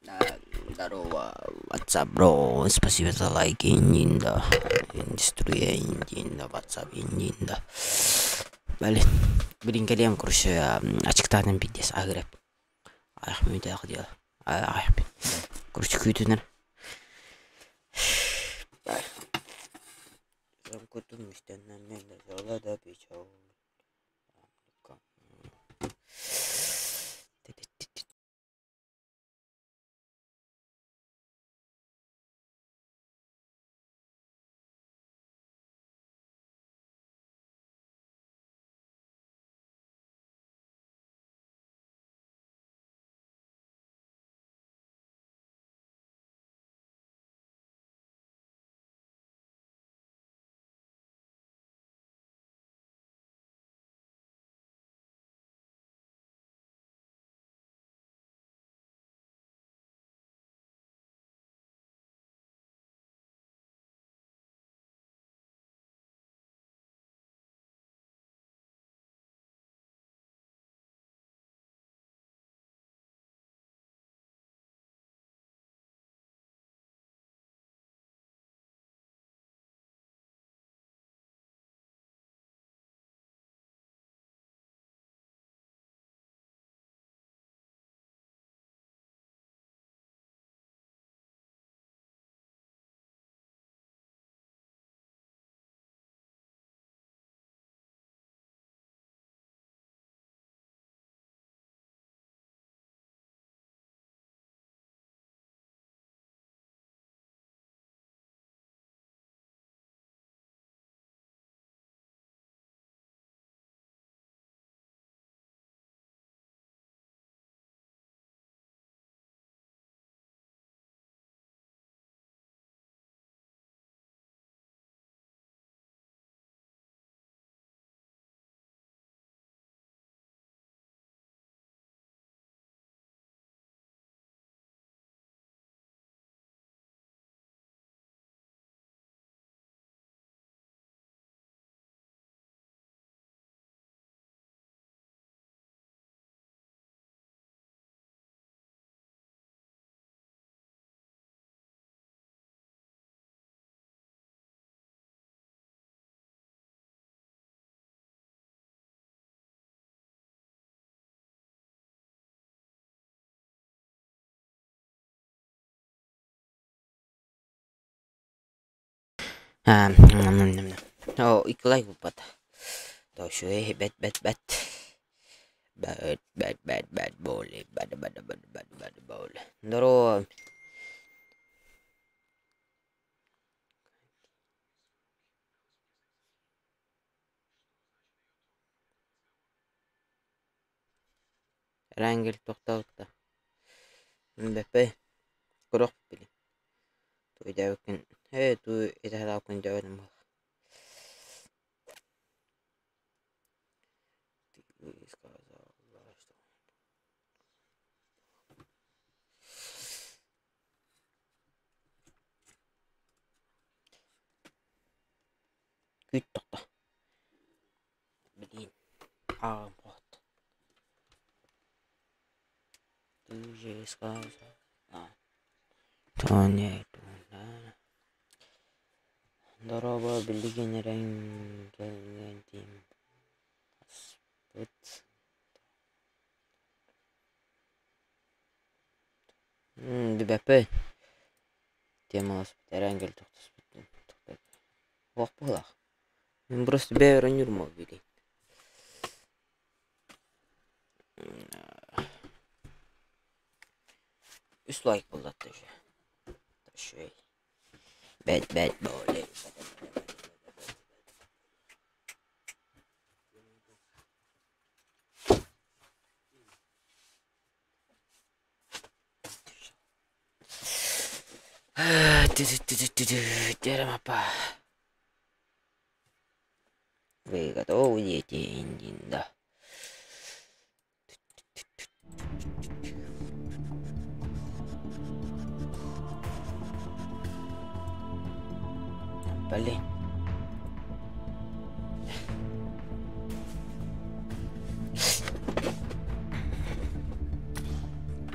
Здорово, WhatsApp, бро, спасибо за лайки, Индинда, Индустрия, Индинда, WhatsApp, Индинда. Блин, блин, кэлиэм, короче, ачыктаатым пиздец, агырап. Ах, мүтээх дело. Ах, короче, күүтүнэр. О, икки лайк булбат. Тошуэй бэт бэт бэт. Бэт бэт бэт бэт боли бэт бэт бэт бэт бэт боли. Здорово. Эрэнгил тохтообута. Бэппэй. Көрөх били. Туйдаабыккын ээ туу итэһэлааккын дьаабытым буолла. Ты сказала, что Күүт тохто. Блин, ааҕым хоһот. Ты же сказала. Дорообо, билигин эрэҥ таспыт. Билбэппин. Темаласпыт эрэҥ тохтоспут. Туох быһыылаах. Мин просто бэйэбэр оонньуурум ол билигин. Үс лайк буолла уже. Үчүгэй. Бэт бэт боли. Вы готовы, дети Индинда? Блин.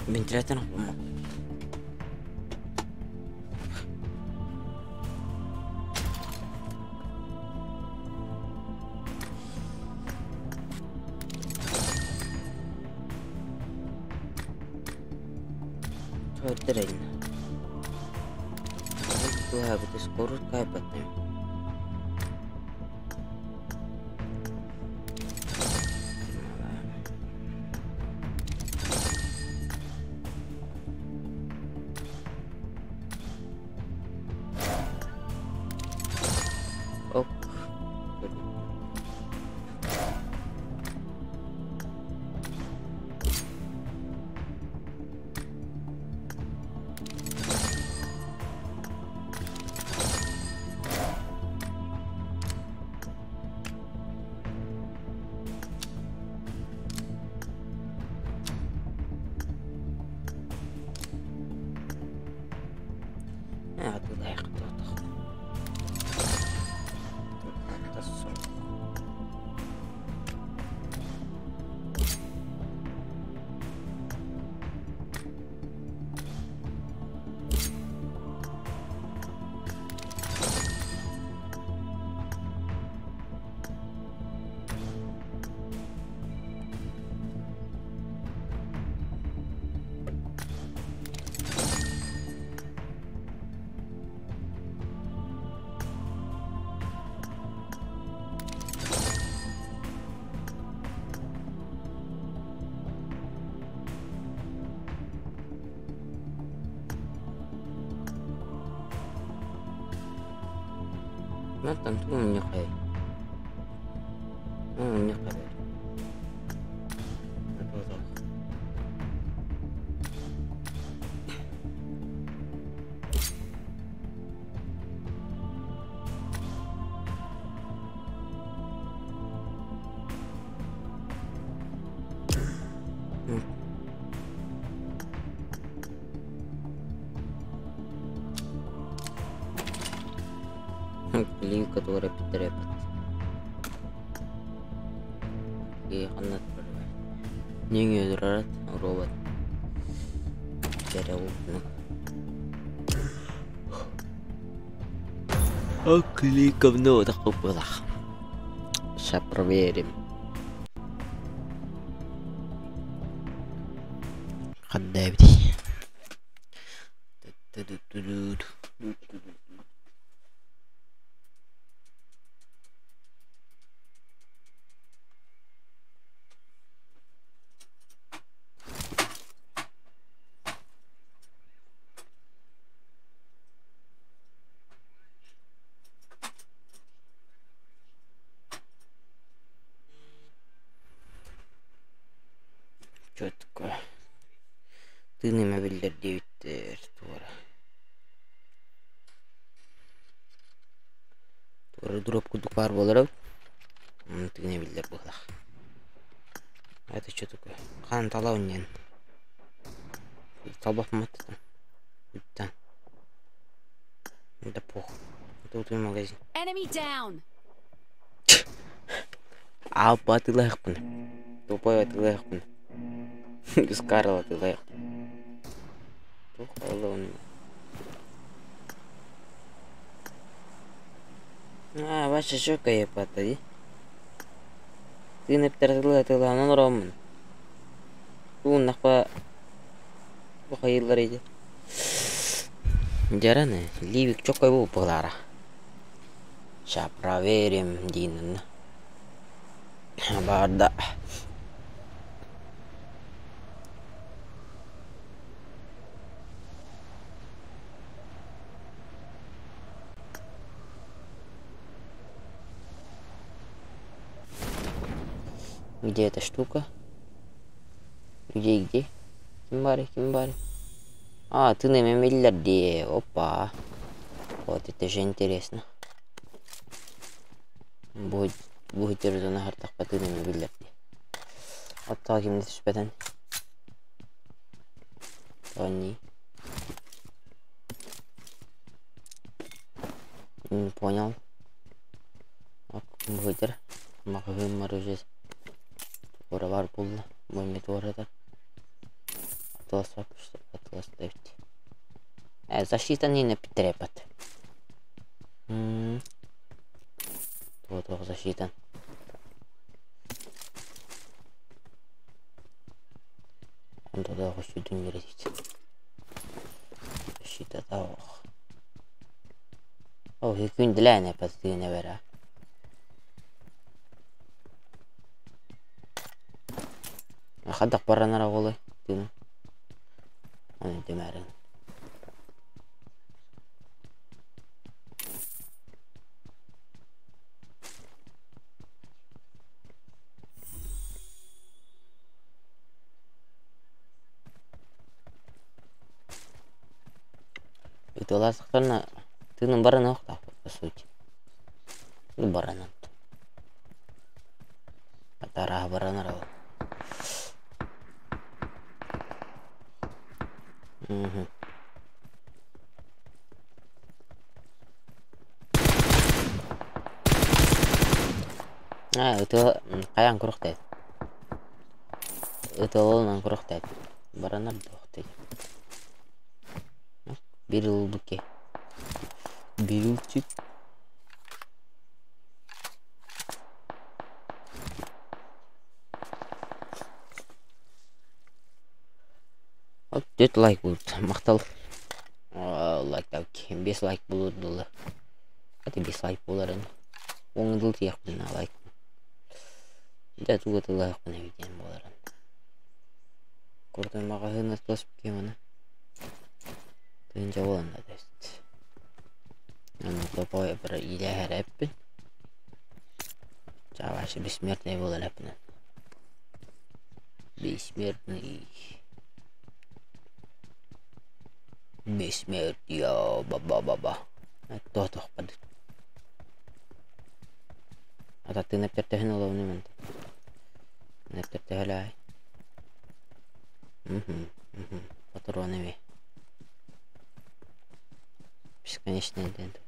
Вентилятор. Көрдөрөйүн. Туһаабыт скоро кайбаттым. Ок. Мантан тугу мунньахай? Мунньахай. Клин, который потребует. И она Не робот. Кликом, ну, такой было. Сейчас проверим. Қандай Что такое? Тыыныма биллэр диэбиттэр туора. Туора дроп курдук баар буолар эбит. Тыына биллэр быһылаах. Это что такое? Хаан талабын диэн. Талбаппын Уттан. Да похуй. Это вот магазин. Enemy down! Алпа атыылаһыахпын. Тупой атыылаһыахпын. Скарл атыылаһыахпын. Туох олоҕун. А, ваша чөкөй пата дии. Тыын эптэр атыылаһ атыылаһан олороммун. Тууннахпа бу хайыыллар ити. Дьараны, ливик чокой бу буолаара. Ща проверим диин баарда. Где эта штука? Где, где? Ким баар, ким баар? А, ты на миллиарде. Опа. Вот это же интересно. Будет, будет на хартах по ты на миллиарде. Оттаа ким түспэтэн. Тони. Не понял. Быдыр. Маҕаһыыммар уже туора баар буолла. Бу эмиэ туоратар. Атыласпаппыт атыласта эбит. Защита не эппиттэр Туох защита. Онто да сүдүн үөрэтит. Күндүлээн эппэт бэрэ. Хайдах баранар оҕолой тыыным. Оны демәрин. Ытыалаатахтарына тыыным бараныахтаахпыт по сути. Ну баранан. Атарааһа баранар ол. Мгм. Аа, ытыа хайаан курухтайт. Ытыаланан курухтайт. Баранар дуохтый. Бир ылбыке. Бирилчик. Төрт лайк будет. Махтал. Лайк 5 лайк булur дылы. Это 5 лайк боларын. Оң дыл тиякпын лайк. Да туга тылаякпын эбитен боларын. Куртun магазин атласып кеманы. Тыынча болан да тест. Аны топой бір иләһәр әппин. Чавашы бессмертный болар әппин. Бессмертный. Бессмертия, ба-ба-ба-ба. Тоох бады. Ата тыынап тертөһүн оловны мен. Тыынап тертөһөлөй. Мгм. Патроны Бесконечный дент.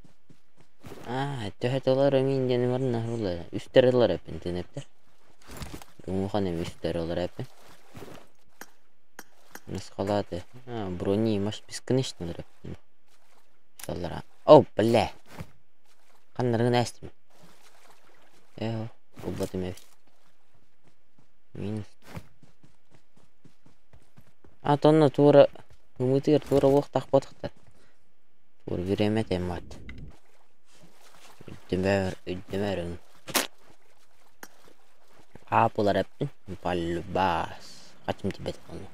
А, төһө тылар мин дени барна рула. Үстер ылар эпин тыыныптар. Думухан эми үстер ылар эпин. Нысқалады. А, брони маш бесконечный эпин. Саллара. О, бля. Каннаргын әстим. Э, убатым эбит. Минус. А, тонна тура Умытыр тура уохтах ботахтар. Тура биремет эммат. Үддемер, үддемерин. Апулар эптин. Палбас. Качым тибет оны.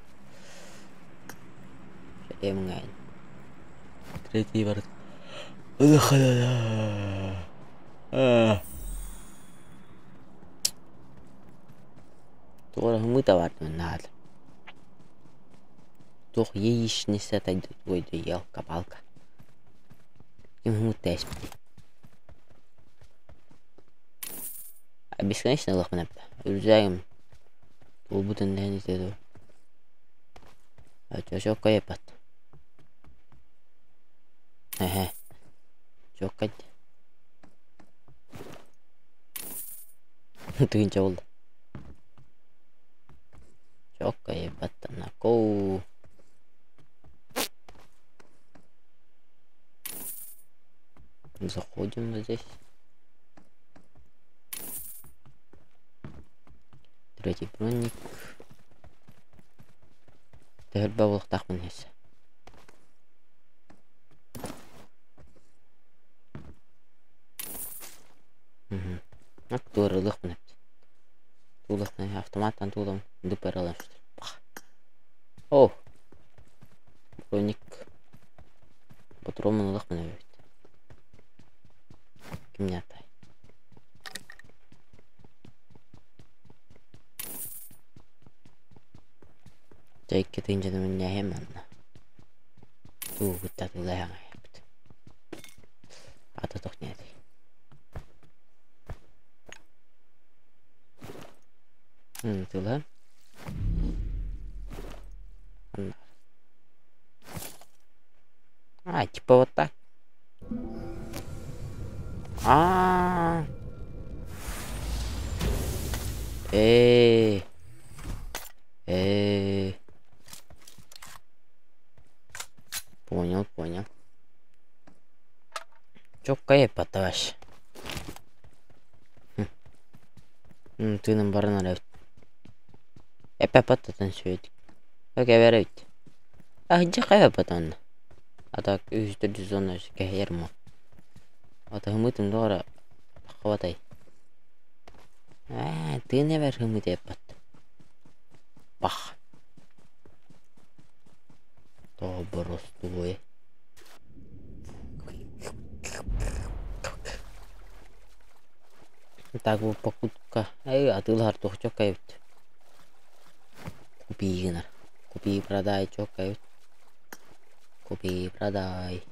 Эмнгайн. Третий бар. Тура хымыта бар надо. Туох яичница тойду елка-палка. Ким хымыта эспити. Бесконечно лох менепті. Үрзәгім. Тулбутын дән итеді. Чочок кайыпат. Эхе. Чок кайд. Тыгынча болды. Чок кайыпат. Нако. Заходим вот здесь. Третий броник. Төһөлбө булуктаахпын эс. Туорулуохпун эбит. Туулуохпун автоматтан туулам дупер ылам. О! Броник. Патронун ылыахпын эбит. Кимне атай? Дьэ тыынчаны мунньаһым манна. Туугутта тулайаҥайаппыт. Ата тохнети. Тыла. А, типа вот так. А. Эй. Эй. Понял, понял. Чоккай поташ. Тыным баранар эбит. Эпэ паттатын сүөт. Өкө беребит. А, дьэ хайа патан. А так үстөр зона кэһэр мо. Атаһыммытын тоҕо эрэ таххыбатай. Ээ, тыын эбэр һыммыт эппат. Пах. Тоҕо боростуой. Так бу покупка. Эй, атыылаһар туох чокка эбит. Купи гынар. Купи продай чокка эбит. Купи продай.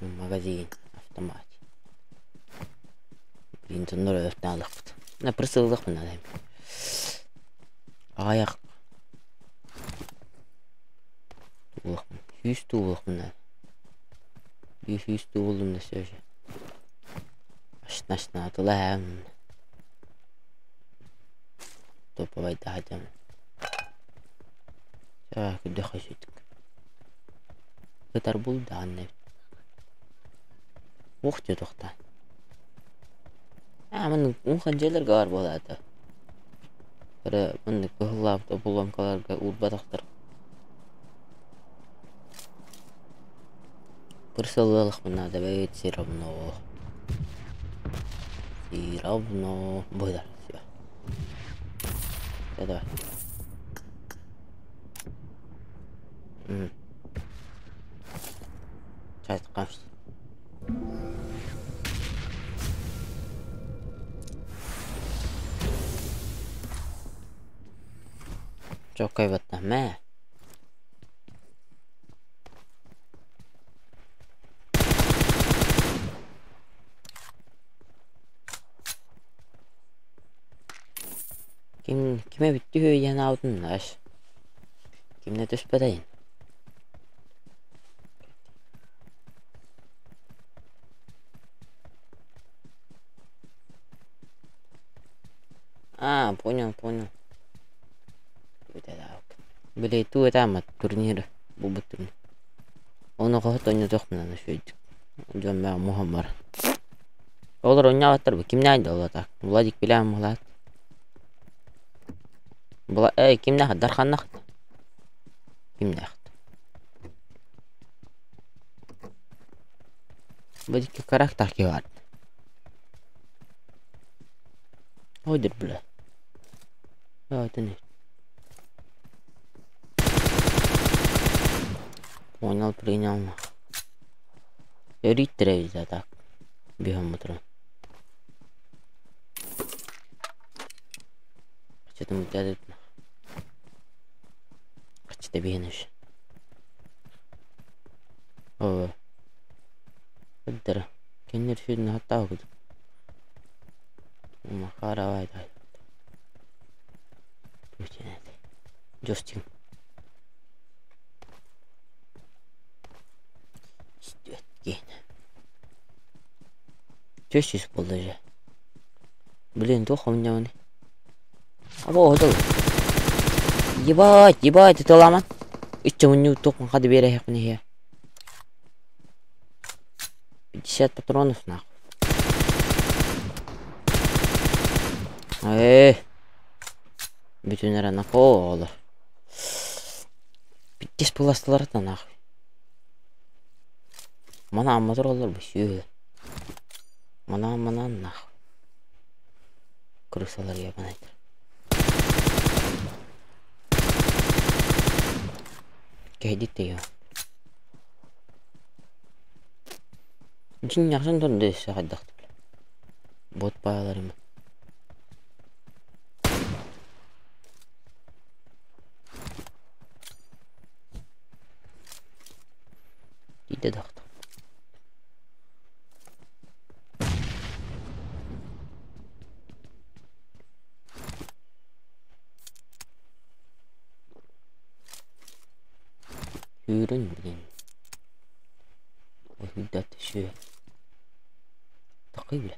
Магазин автомат. Блин, дьоннор өлөртөн алыахпыт. На прысыллыахпын наада. Аҕайах туулахпын. Сүүс туулахпын наада. Биир сүүс тууллум да все же. Ашнашна атылаһаам. Топовайдаһадьам. Чаа, күдэх өсүтүк. Ытар булдаҕын эбит. Уох дьэ тохтоон. Аа маннык улахан дьиэлэргэ баар буолаата. Эрэ маннык быһыллаабыт оболуоҥкаларга уурбатахтар. Бырсыллыахпын наада эбит все равно. Все равно быһыдар все. Давай. Чайткамс. Чоккай батта мэ. Ким киме бүттү үһүйээн аабытын аш. Кимнэ түспэтэйин? А, понял, понял. Били туу этаамат турнир булбут турнир. Ону хоһот ойнотуохпун үчүгэйдик. Дьон мэ муһан баран. Олор ойнооботтор бу кимнээх да так. Владик билээн мулаат. Була эй кимнээх Дарханнах кимнээх Бу икки характер баар. Ойдур бля. Понял, принял. Өрүттэрэ так. Бегом утром. Что там у тебя тут? Что бегнешь? О. Өддөрө. Кинилэр сүрүн хаттаах курдук. Махаравай Джостин. Чөс буолла дьэ. Блин, туох хомунньаҕыный? Або отол. Ебать, ебать, ытыламан. Иччэ мунньуу туох хады биэрэһэхпин иһэ. 50 патронов нахуй. Ээ. Бүтүн эрэ нахуй оҕолор. Пиздец быластылар да нахуй. Манаан мотор бу сүөһү. Манаан манаан нахуй. Крысалар ебанайдар. Кэһдит да Дьиҥ ньахсын турда өссө хайдах бот бааларым. Тиийдэ дохто. Сүүрүн блин. Ойуйдат сүө. Такый бля.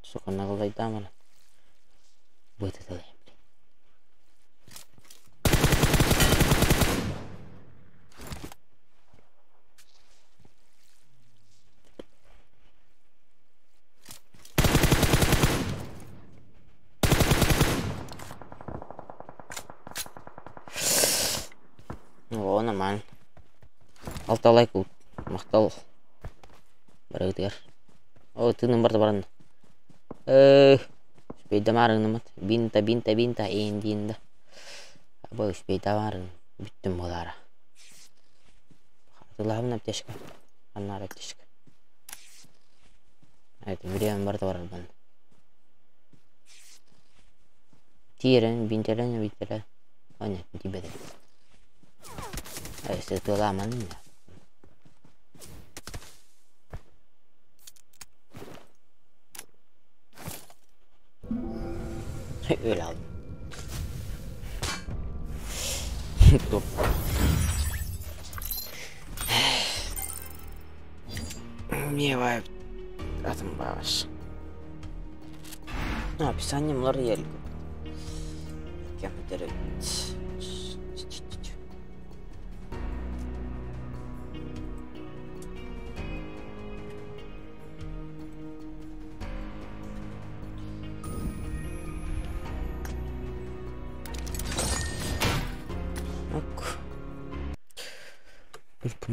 Сука, наглайдамана. Вытаталаем, блин. О, нормально. Алта лайк махтал барыгытыгар. О, тыыным барда баран. Успейдамаарыҥнаммат. Бинта, бинта, бинта, эндиинда. Бу успейдамаарыҥ бүттүм буолаара. Атыылаһабын аптечка. Ханна аптечка? Это время барда барарбын. Тиэрэн, бинтэлэн, бинтэлэн. О, нет, тиийбэтэ. Сытыылааман. Öyle aldım. Dur. Мне атом баш. Ну, описание млар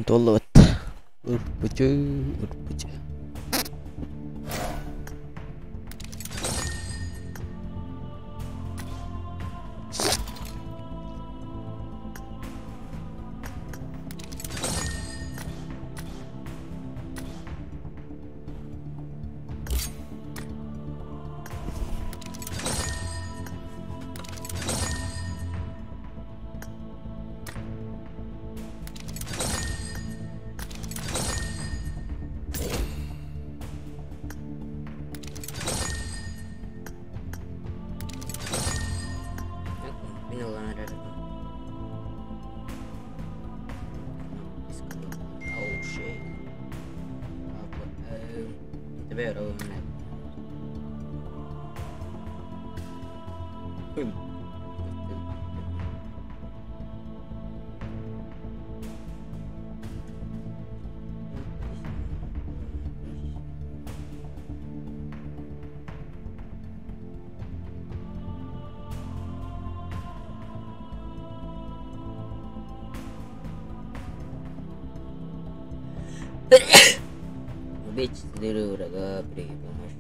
Толлубат. Ырпычы, ырпычы. Мин ылан эрэр. Oh shit. Inte vara Убейте дыры врага при помощи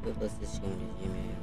В классическом режиме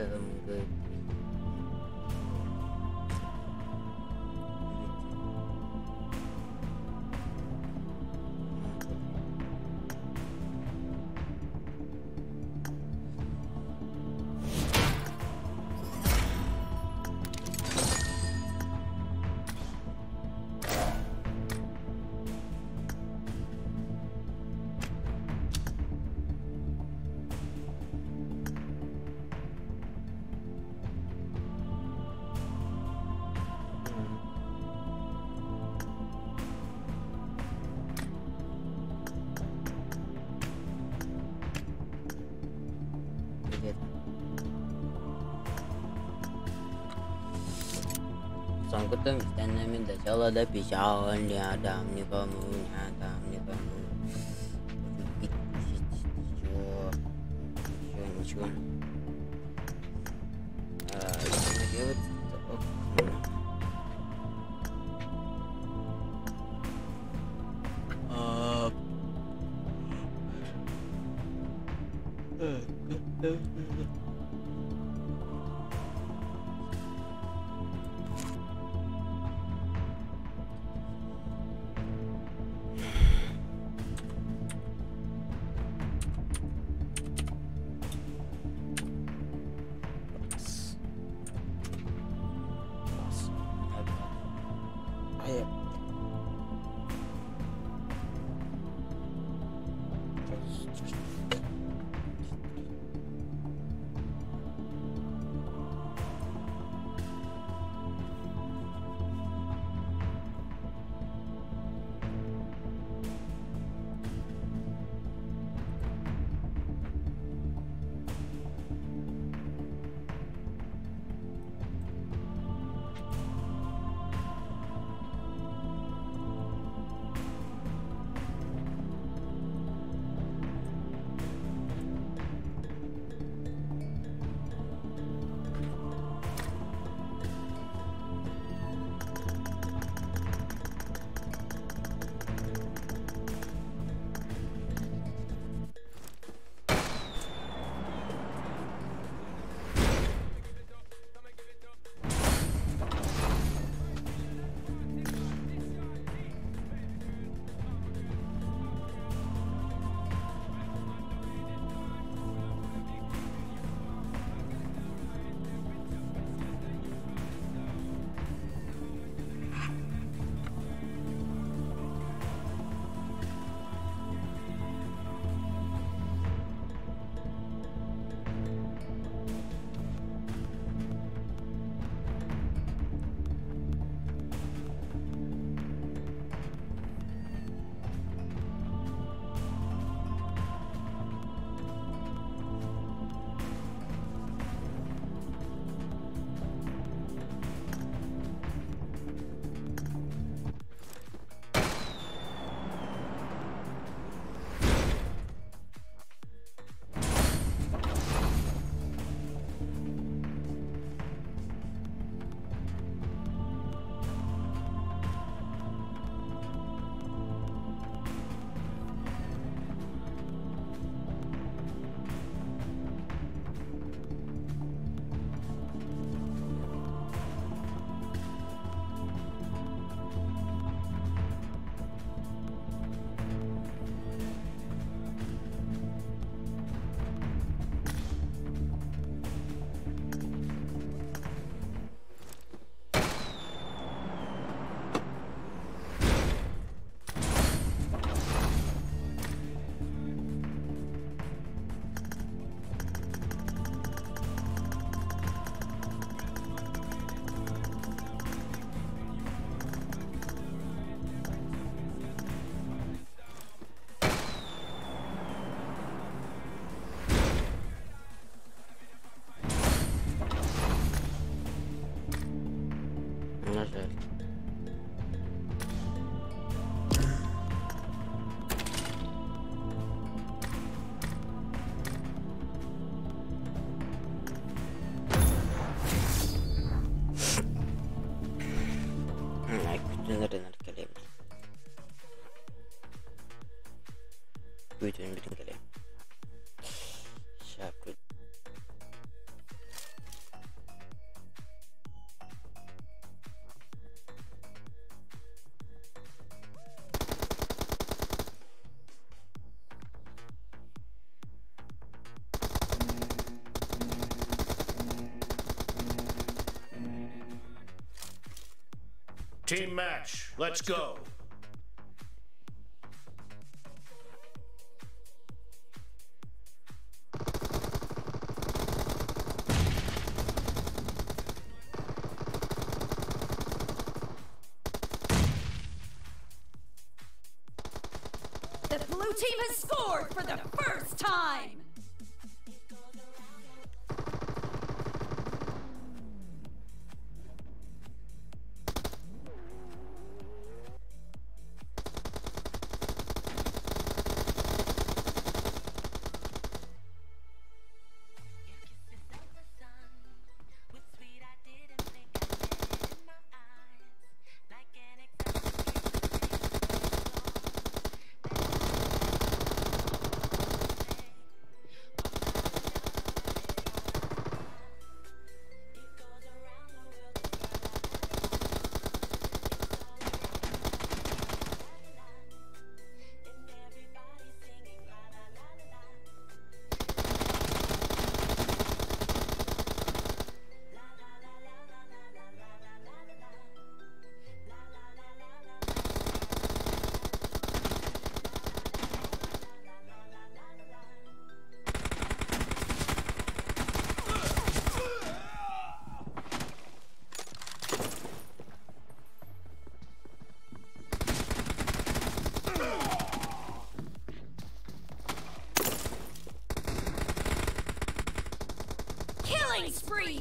Good. Соңгутун иштенемин до до печали, не отдам никому, не отдам никому. Ничего, ничего, ничего. Делать окна. Бас. Бас. Айып. На жаль. Күтүн кэлэбин. Күтүн бүтүн кэлэм. Ща. Team match, let's go. The blue team has scored for the first time!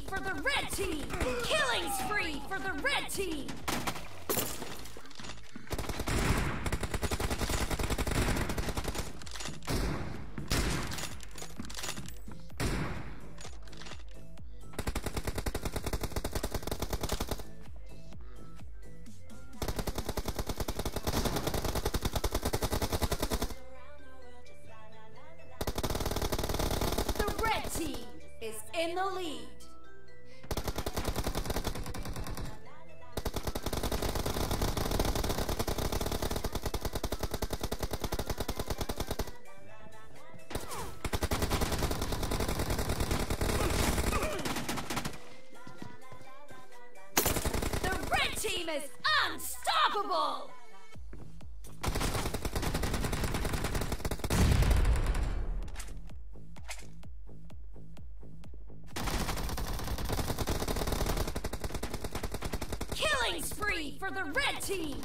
spree for the red team! Killing spree for the red team! The red team is in the lead. The red team is unstoppable! Killing spree for the red team!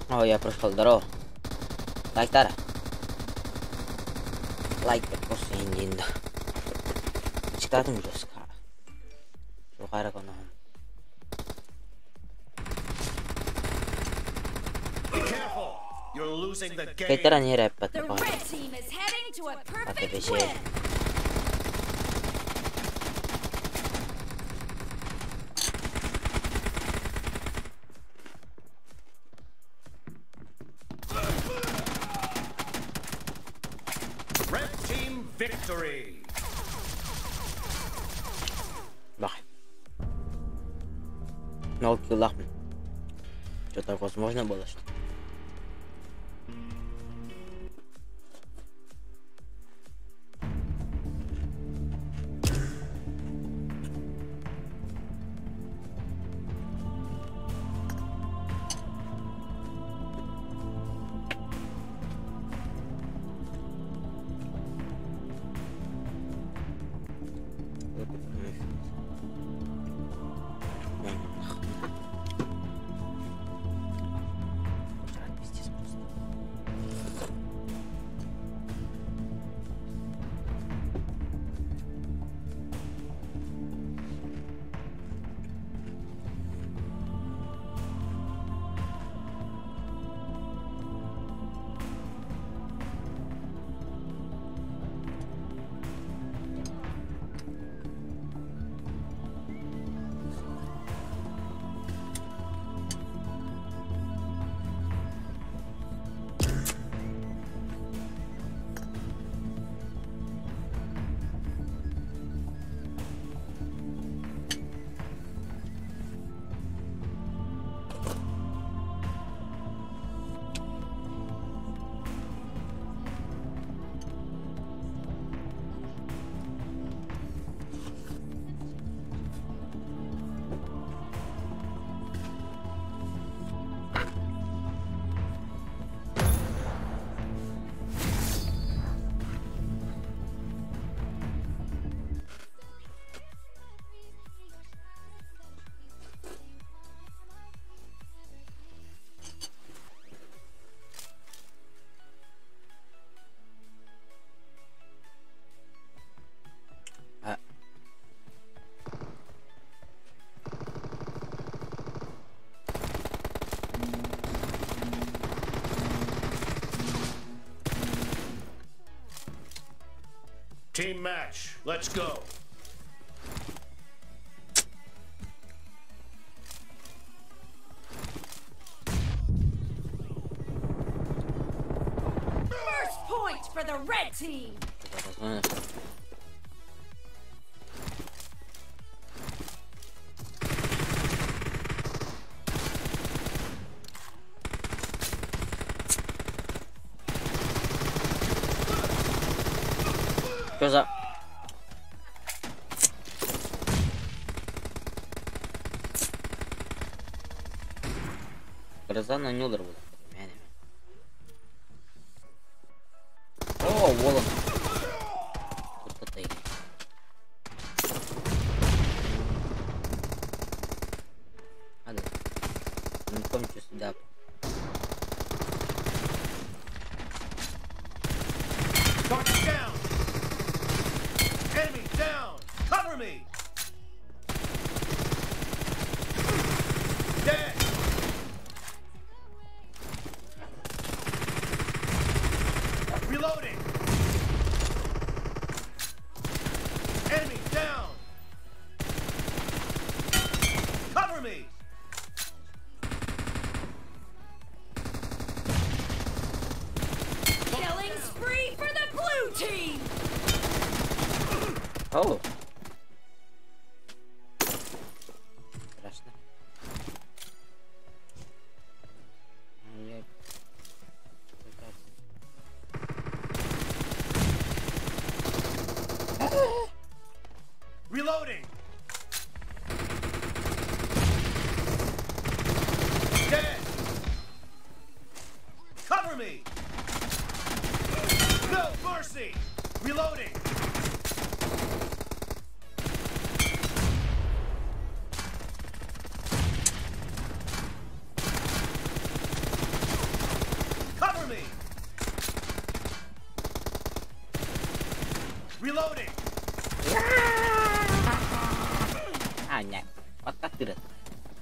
О, я прошел, здорово. Лайк тара. Лайк просто индинда. Читатым жестко. Югары гына. Be careful. You're losing the game. Кайтара не рэп The red team is heading to a perfect бежи. win! Red team victory. Бах. Нол киллахмын. Что так возможно было, что ли? Жрать пиздец просто. А. Team match. Let's go. First point for the red team! Что так возможно, что ли? Что за... Гроза оонньуулар буоллахтар мээнэ. Оо, уолум. Куттатай. Ладно. Ну, сюда. Target down. Enemy down. Cover me. Dead. Reloading. Enemy down. Cover me. Killing spree for the blue team. Oh. Страшно. Ну, я пытаться. Reloading. Dead. Cover me. No mercy. Reloading. Cover me. Reloading. А, нет. Подкатыры.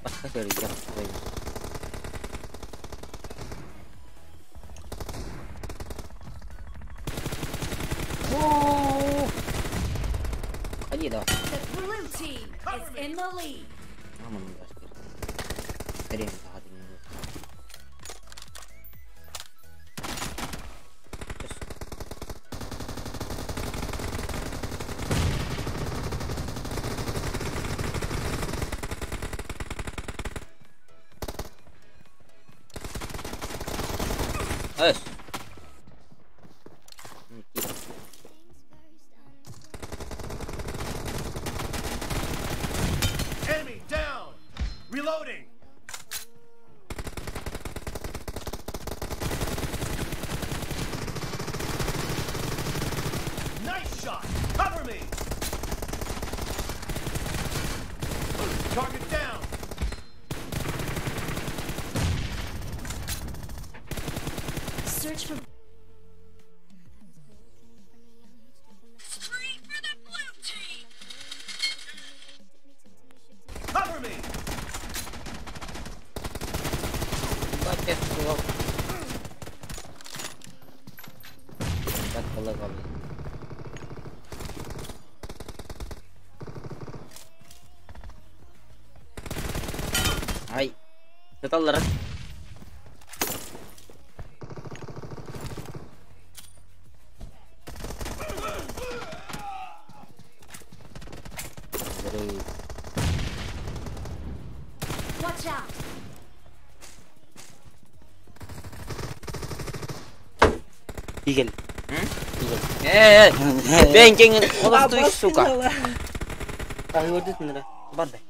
Подкатыры, я твою. О! Ходи, давай. The blue team is in the lead. Мама, ну, Скорее, заходи, не буду. Эс. Enemy down. Reloading. Nice shot. Cover me. Target down. Search for spree for the blue team. Cover me. Ебать, я сказал. Так полагал. Ай. Сыталлар. Взрыв. Watch out. Игель. Э, Бенкинг, ты, сука. Бардай.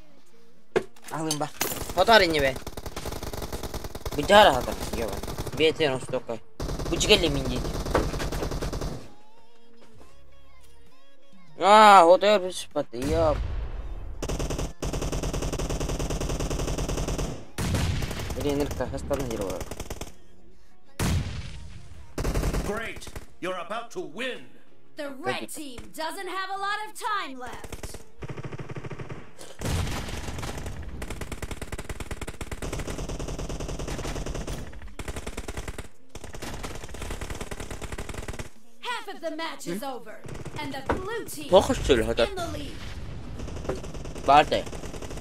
Ахлым ба. Хотар не бе. Бujara хатар. Ёба. Бетен устокай. Бучгелли минди. А, вот я беспаты, я. Блин, Ирка, остановила. Great. You're about to win. The red team doesn't have a lot of time left. Half of the match is over, and the blue team Плохо, что ли, хотя? in the lead. Бардай.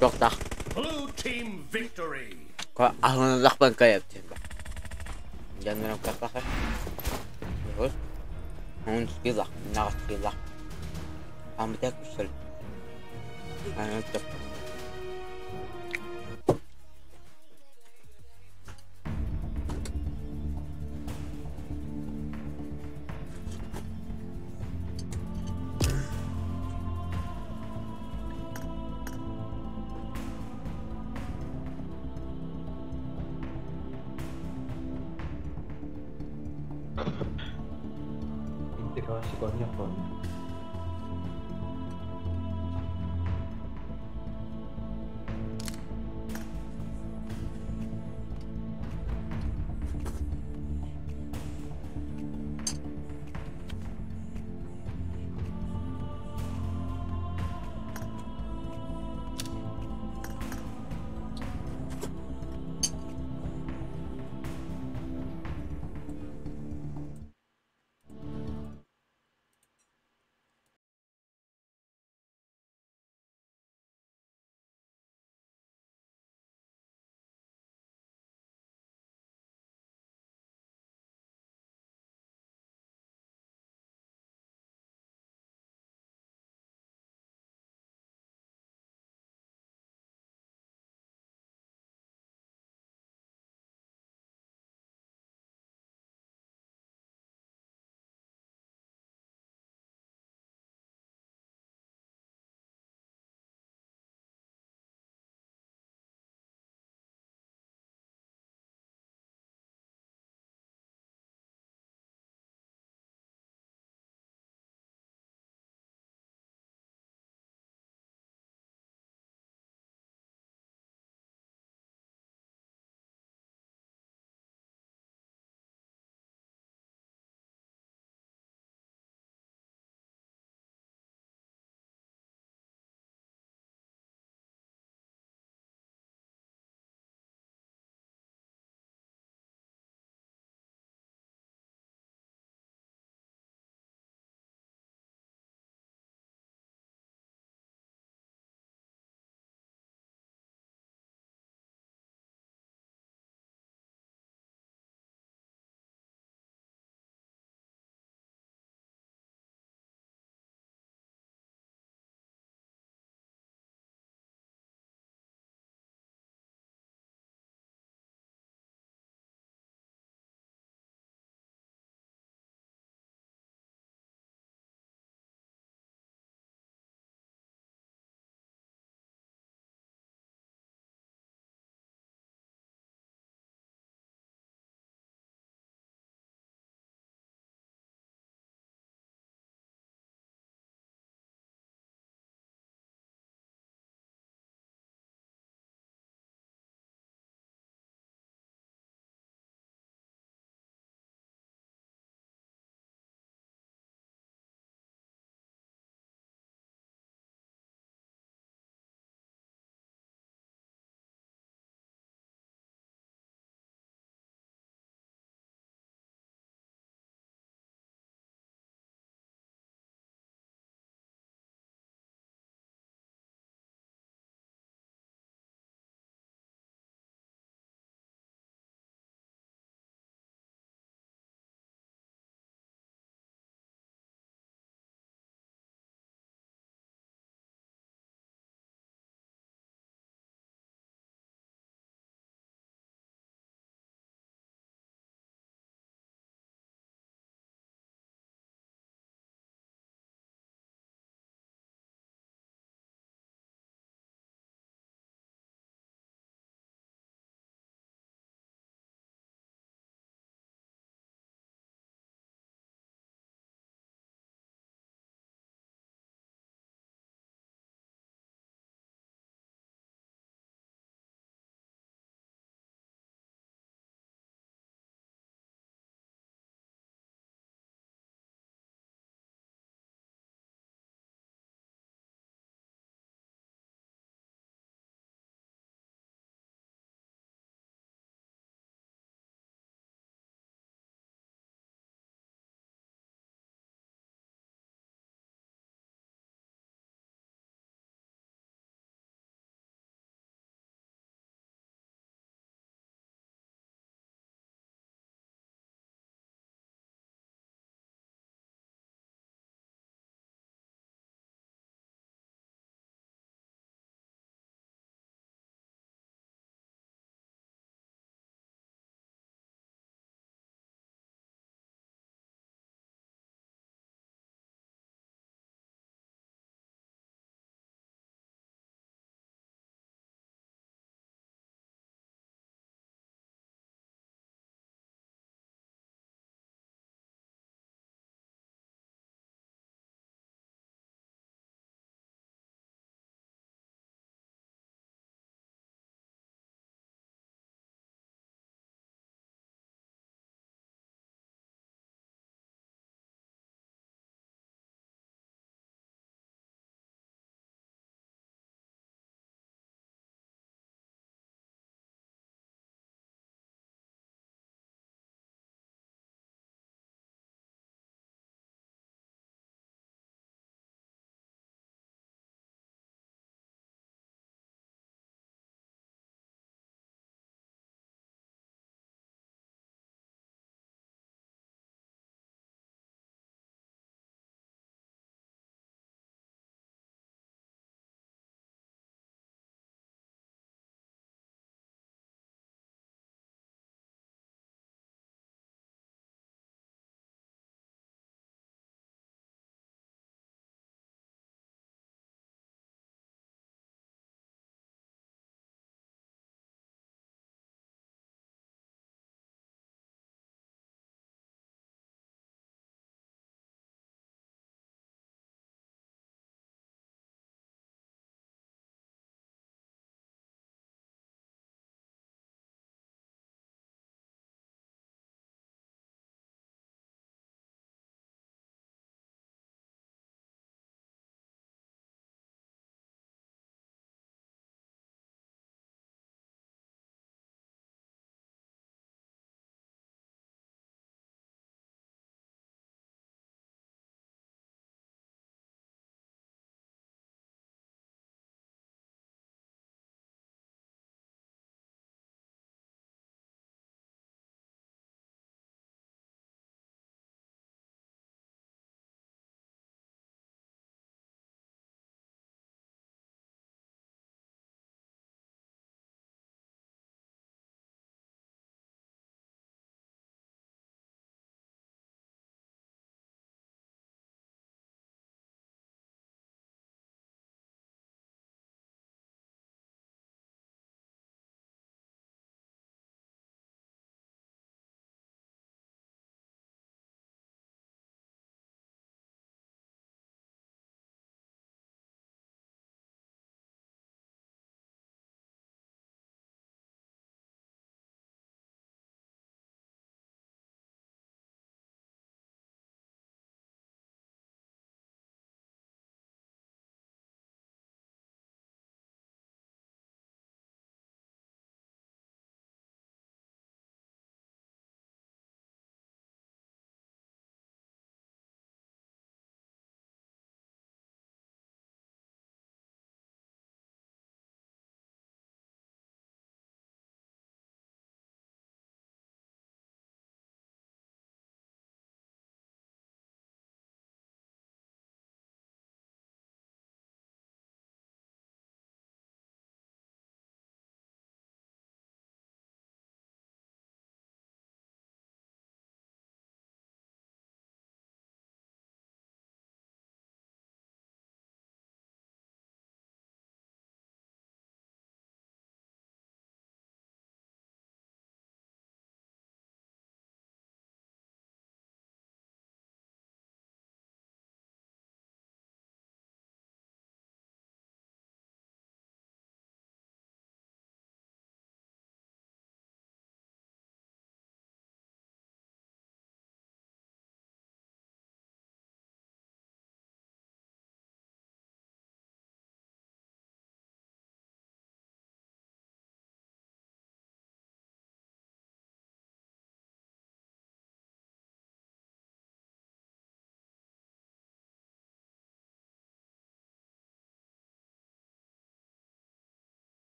Тоқтақ. Blue team victory. Ахлан каяп тем. Жанрам капаха. Вот. Он скилла, на скилла. Амтак кусал. Ана так. Интеграция оонньооххун.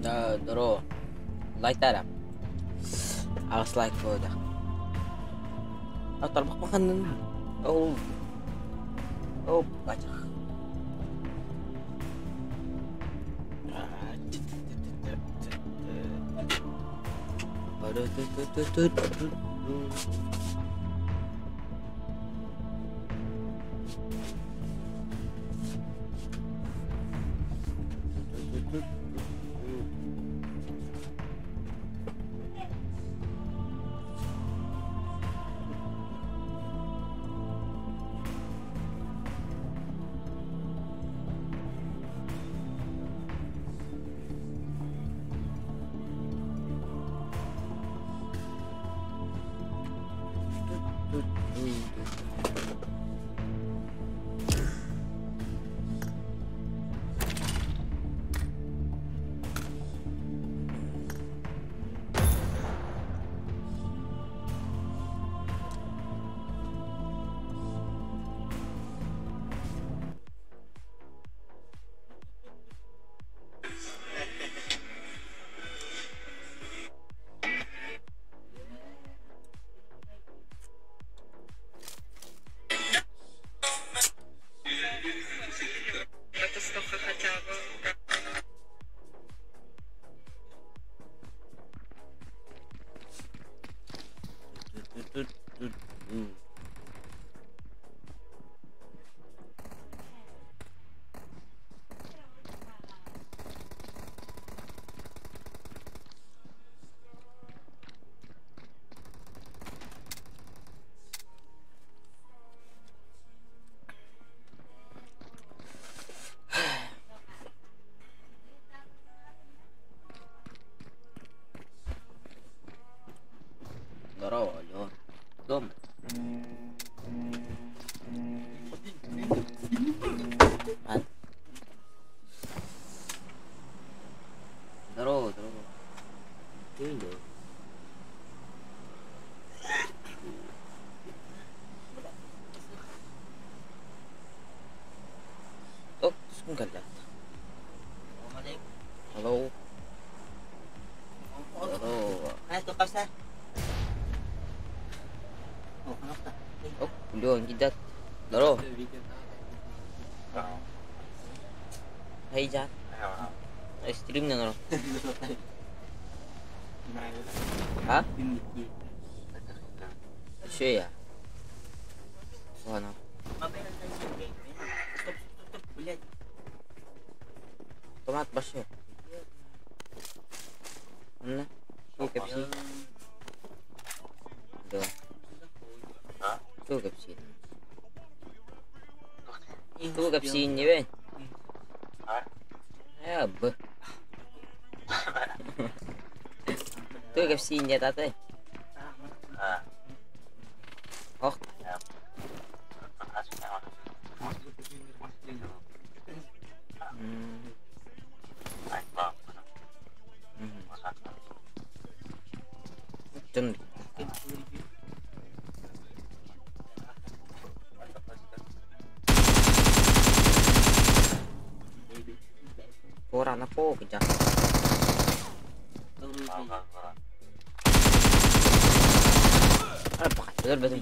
Да, здорово. Лайктара. Аҕыс лайк буолда. Тарбах баханнын. Ол. Оп, бачах. Здорово, алло. Дома. А? Здорово, здорово. Ты идешь? О, сколько лет? Hello. Здорово. О, Леон, едят. Здорово. Хей, Жан. Стрим на норм. А? Еще я. Ладно. Томат большой. На. Кепси. Да. Тугу кэпсиин? Тугу кэпсиин не Б. Тугу кэпсиин не таты? Ох. Дьон Ora na po, kejar. Betul.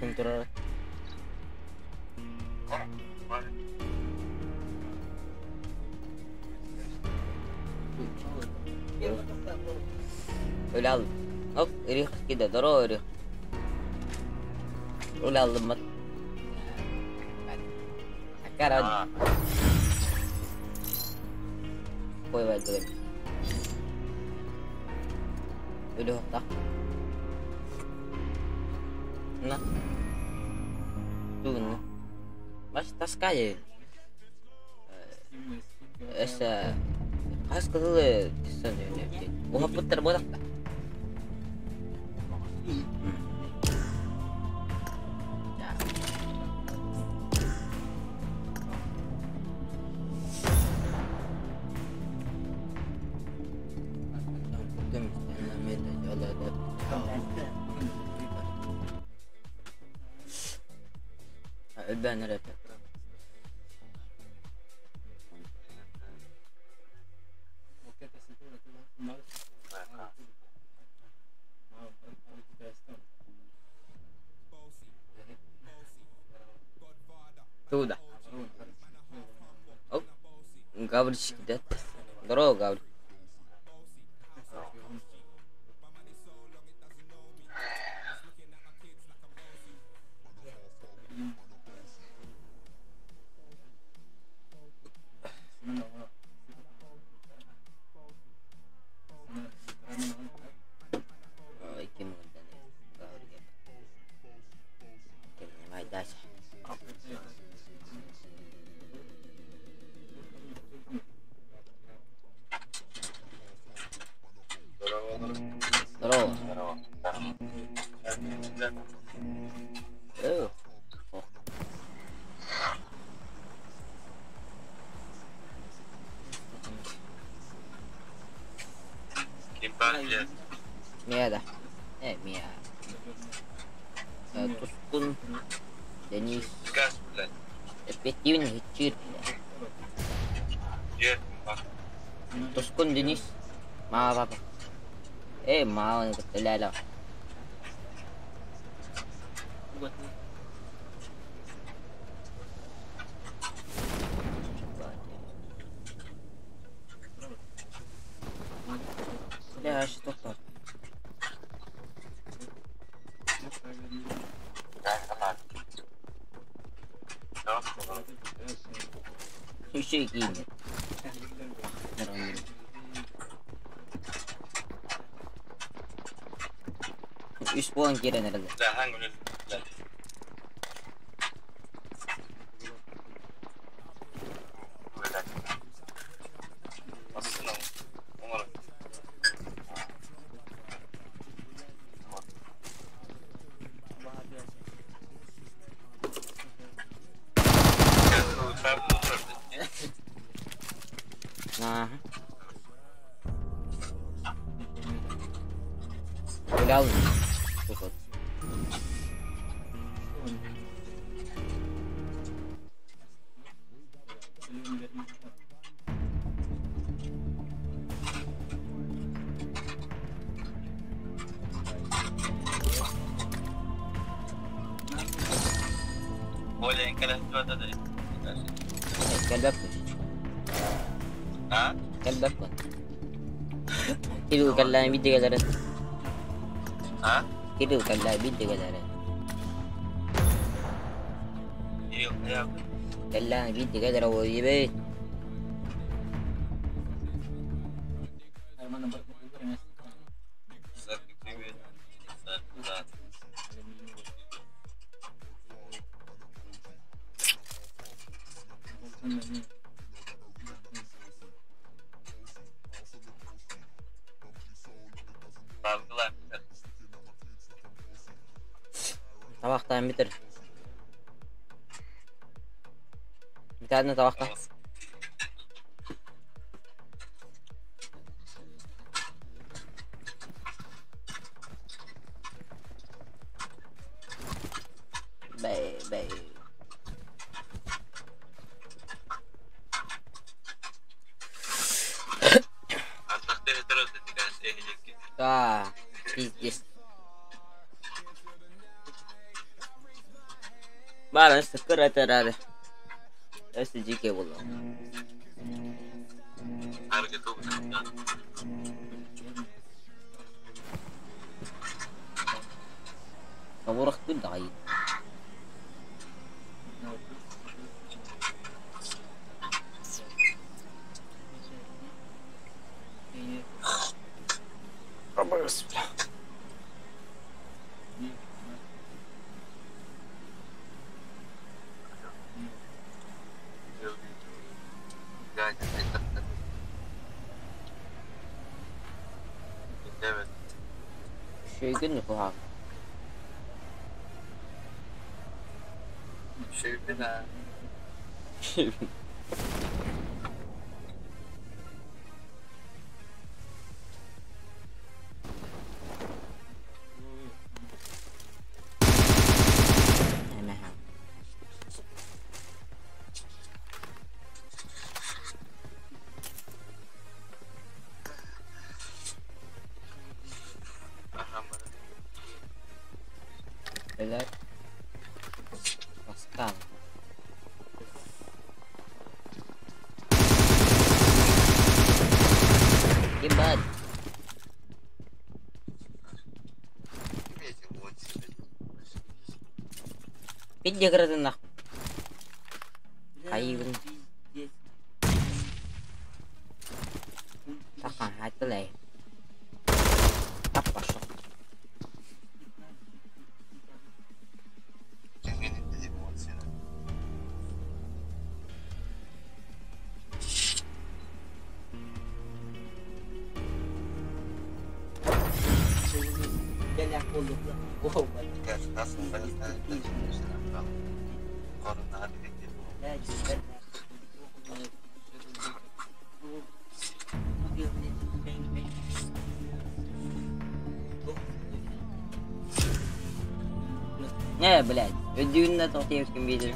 Kontrol. Öyle aldım. Hop, ırık gider, doğru ırık. Öyle aldım bak. Cara. Ой, ой, ой. Öyle hatta. На. Тугну. Маш таскай. Эсэ хас кылы тисэн Уһаппыттар буолахта. Өлбөөн эрэ. Туда. Оп. Гаврички, да? Здорово, Гаврик. Ой, ким Гаврик. Ким не дальше. Здорово. Здорово. О. Мия да. Мия. Тускун Денис. Эффективный чир. Тускун Денис. Маа папа. Маа ляля. Бля, что так? Еще и кинет. Үс буолан киирэн эрэллэр. Ага. Гулял. Вот. Кэлбэппин. Кирилл кэллээн биирдэ кэлэрин. Кирилл кэллээн биирдэ кэлэрин. Кэллээн биирдэ кэлэрэ буолуо. Табақтан бітір. Бітәдіні табақта. Бэй, бэй. Да, пиздец. Бары сыкыр этер. Өссө дьике буолла. Табурахтын даҕайы. Шүйгін куһаҕан. Шүйгін. Блядь. Бастаан. Ебать. Пиздец, нахуй. Хайыбын. Тахан, хайтылай. Тап пошел. Не, блядь, өйдүүн да тоқтиевскин биидер.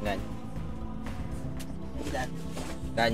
Ган. Ган.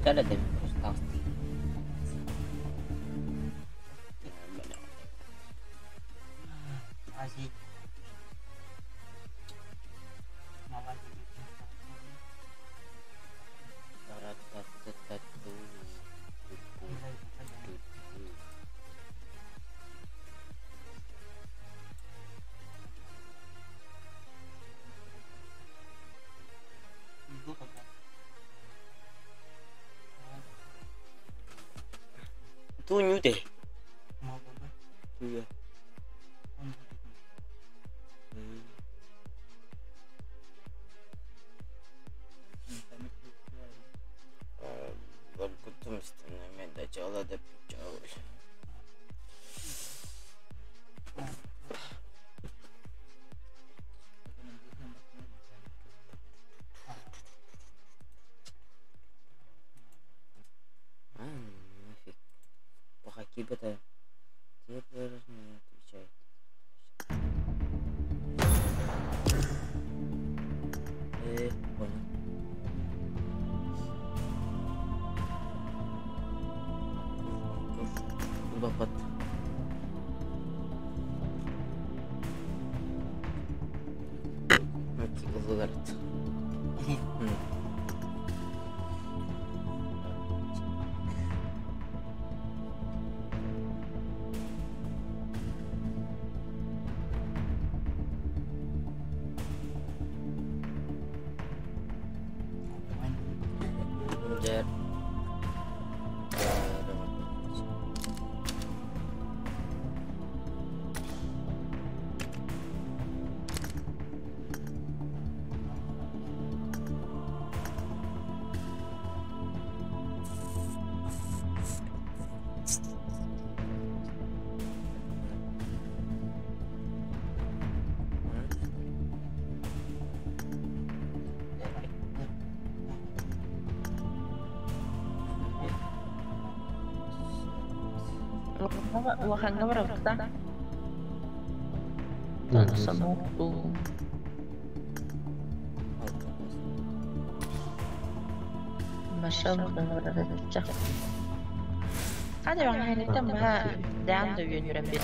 Кэлэ просто. Ту нюте. Туя. Нафиг. Похакибета. Теперь не отвечает. Понял. Бапат. Окей, Улаханга барабыта. Самокту. Маша улаханга барабыта. Hadi ben hayretten ha devam da yönüren biri.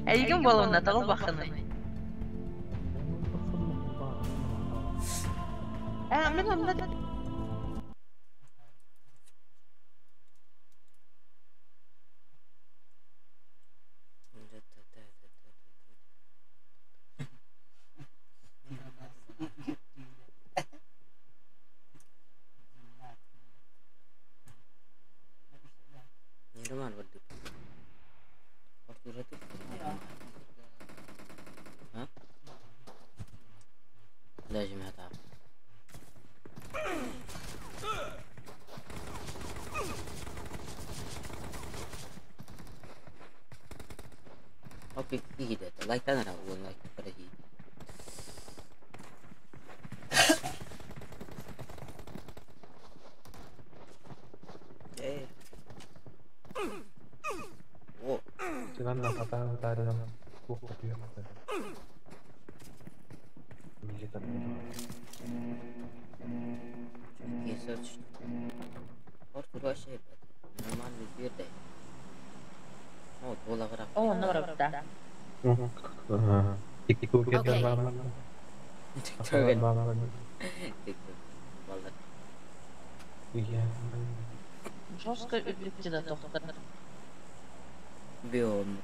Elgin balonuna tağıl bakın. Men onda Лайктан ара уон лайк подожди. О. О, норапта. Жестко үрдүктү тоқтар. Биом.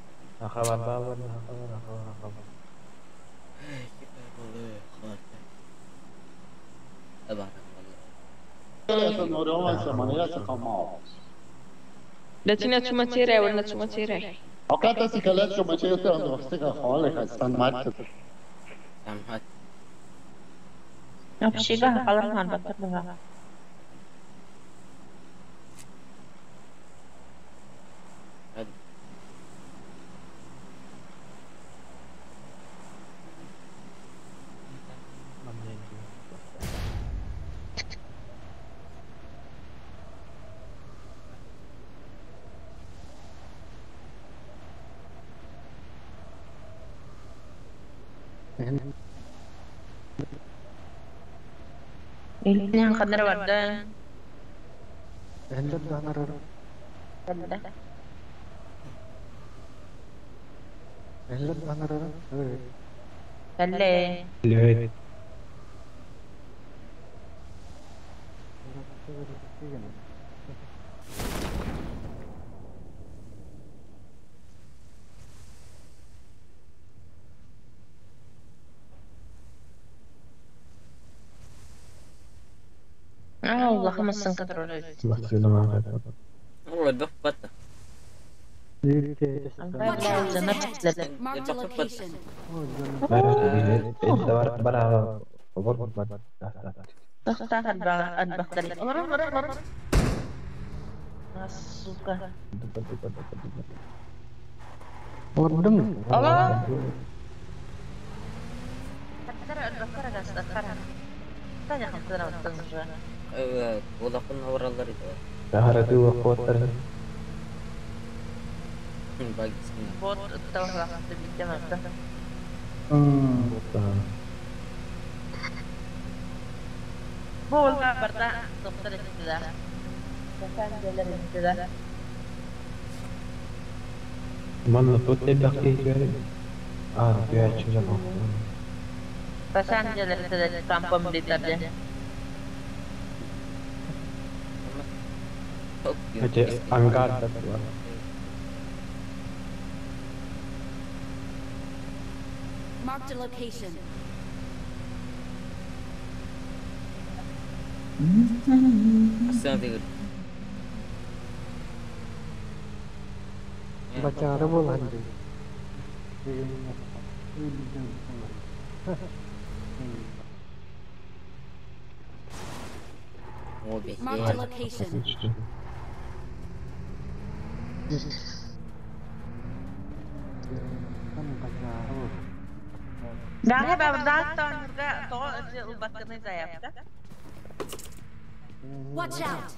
Общига халаман батырдыга. Илин ханнар барды. Кэллэ. Allah'ım sen kadar öyle. Watch out! Marked a location. Marked a location. Marked a location. Watch out!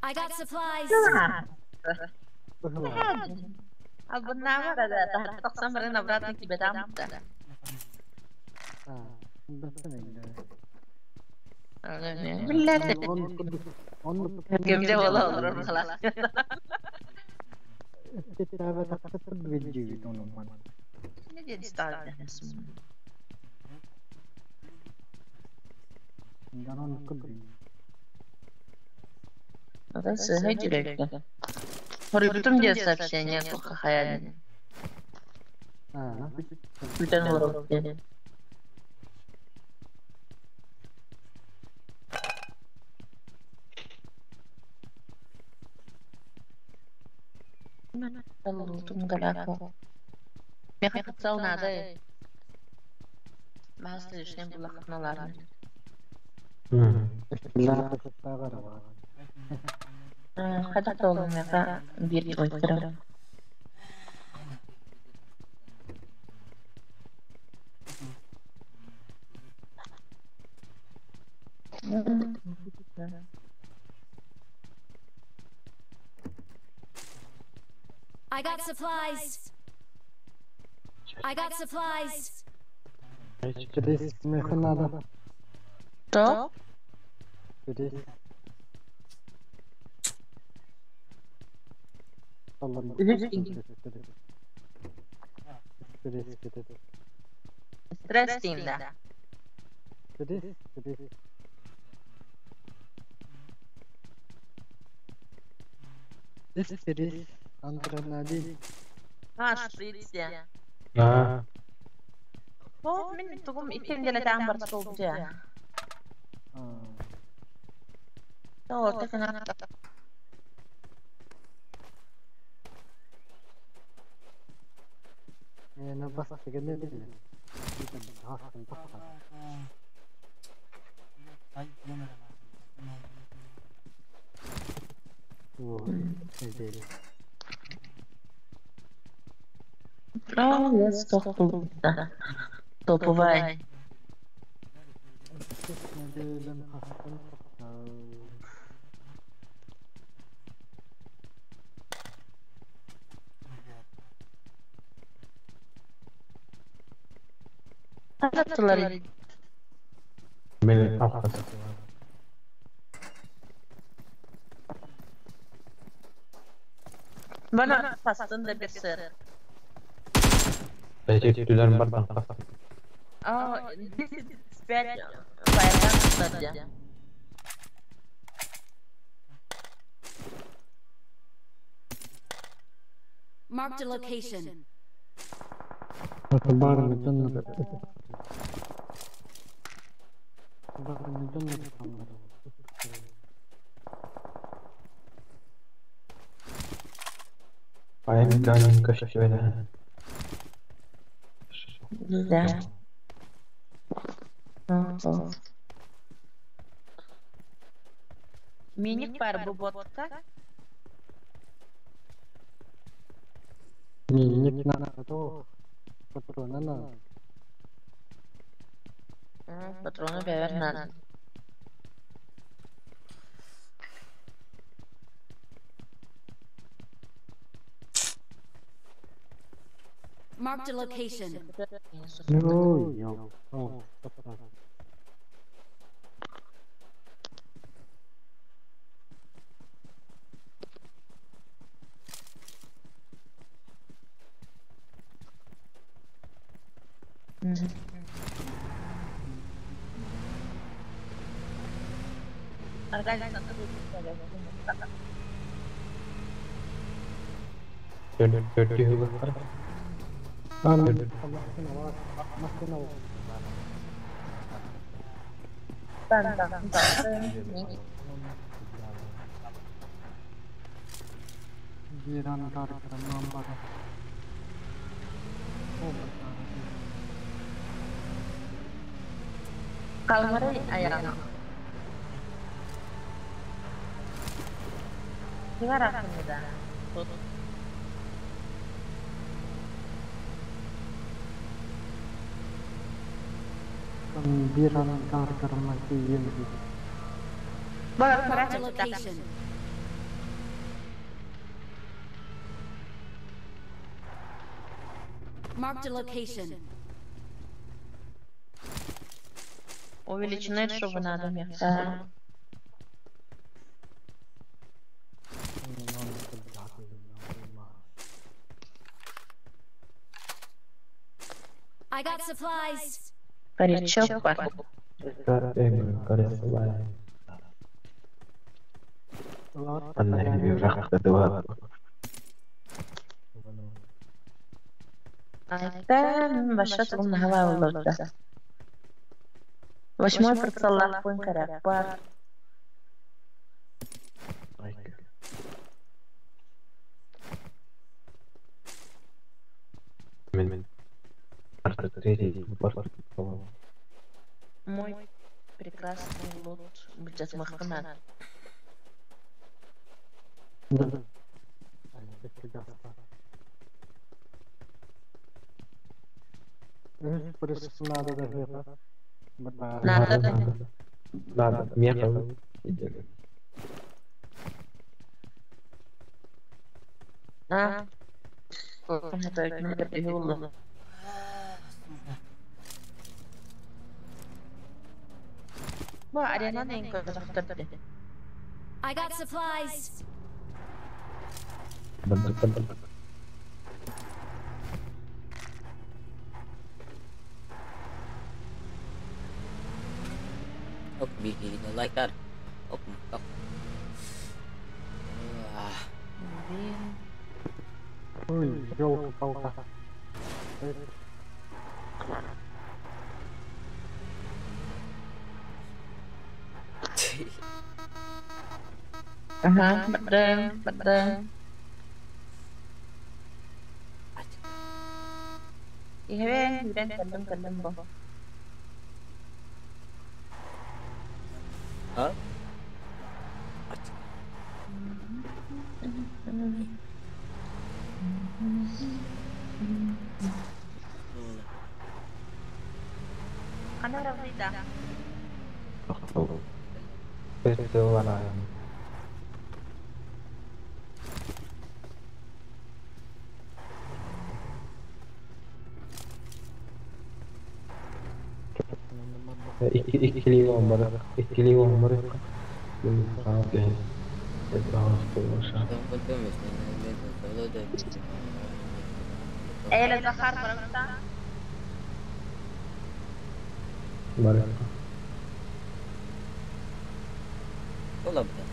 I got supplies. Биллэр. Оннук Кэмдэ бола олорор баҕалаах. Билдьигит онумман. Не диэн стал. Сыһай жүрөккө. Хоруйбутум диэн сообщение туохха хайаан. Бүтэн олорор диэн. Таллутум галяко. Меха хотел надо. Мас лишним булахналарны. Хата толу меха бир ойттыра. I got supplies. I got supplies. То? Стресс тиимдэ. А, шприц я. О, мин тугум иккин деле таан бар солдьа. То, такана. Oh, yes, тоқпулда. Топовай. Анаттылар. Мен апкас. Бана пастын да бир сыр. Бәйчек бар. Oh, this is bad. Fire. Marked a location. Айм ганин көшөбөнө. Да. Миник бар бу ботка. Миник на то. Патрона на. Патроны бәбер надо. Marked a location. Ну, Kalmary ayağına. Ким арахымыда? Marked a location. Marked a location. Увеличенный чтобы надо меха. I got supplies. Паричок бар. Айта, башат он хава олорда. Восьмой прицеллах пункара бар. Мой прекрасный лут будет махнат. Надо. Надо. Меха. А? I got supplies. Ok, bikin like that. Ok, ok. Ага, бадам, бадам. Ihe, ben kalem kalem bo. Ha? Ana ravida. İkili onları Eyle Захар барамта. Барамта. Olabilir.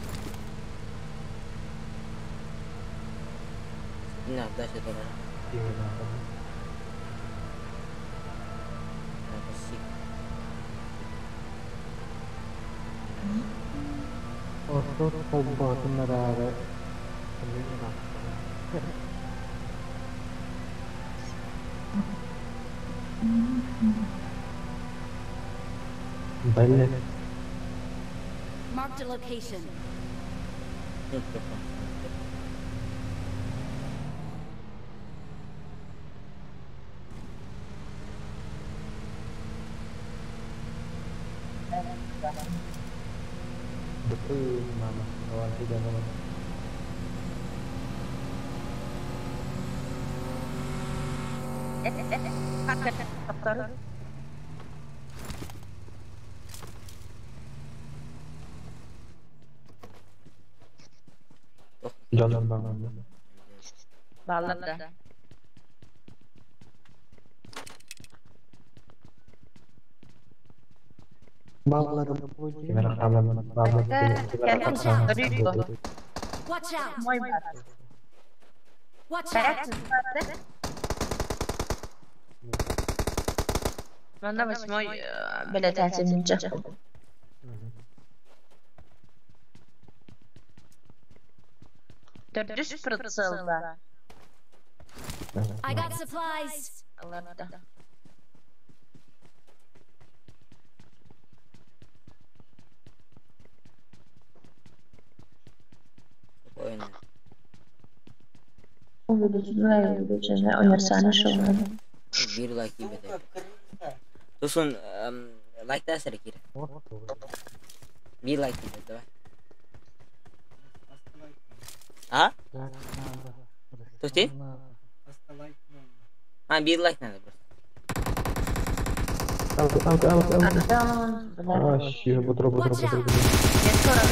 Ne дальше давай. Marked a location. Betul, mama. Kawan tiga mama. Jalan banget. Balada. Watch out! Watch out! Манда восьмой бэлэтэтинчэ. Төрдүс прицелла. I got supplies. Аларда. Спокойно. Bir like gibi de. Tosun like da sere kira. Bir like gibi давай. А? Тости? А, bir like надо просто. Алты, алты, алты, алты. Артем, А, щи, бутро, бутро, Watch бутро, out. бутро. я скоро.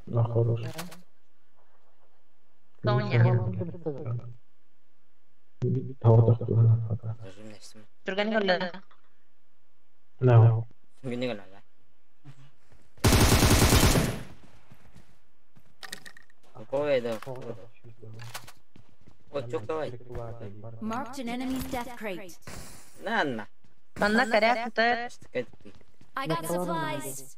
На, хорош. Соня. Түргэн көрлө. No. Marked an enemy's death crate. Манна коряк I got supplies.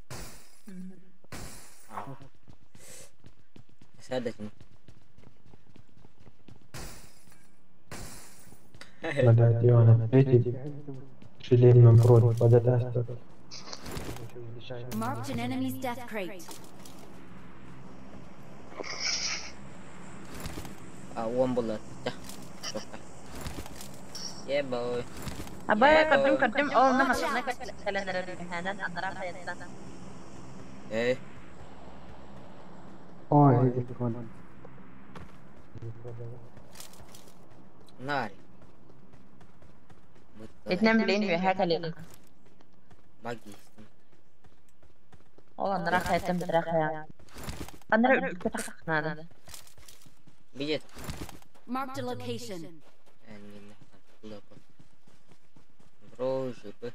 Блядь, Иван, эти шлемном против, пододаст. Marked an enemy's death crate. One bullet. Yeah, boy. Абай көрдүм көрдүм ол на машина кэлэнэрэр анараа хайаттан. Э, Ой, телефон. нари. Итнем билин үөһэ кэлин. Баги. Ол анараа хайаттан битэрэ хайа. Анара үрдүккэ тахсахнаана. Билет. Marked a location. Бро, жипы.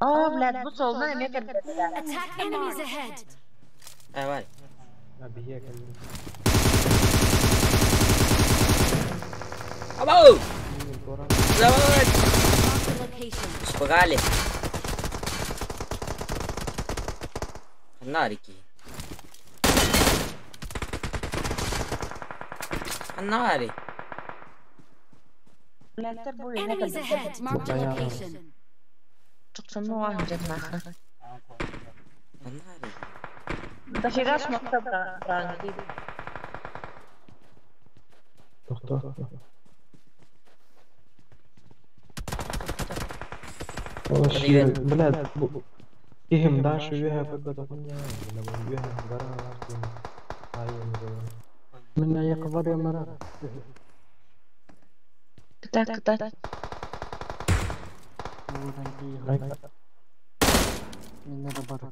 Оо, блядь, бу солна эмиэ кэлбэтэ. Attack enemies ahead. Давай. Абау! Давай! Marked a location. Испугали. Фонарики. Фонари. Блядь, бу үөһэ Enemies кэлбэтэ. ahead. Marked a location. Чуксунуга ханжатнаха. Фонари. Дофига смокта браҥги. Вообще, блядь, кихим дальше юха погоня, юха гора من يقبر يا مرة Кытат кытат. من ربطك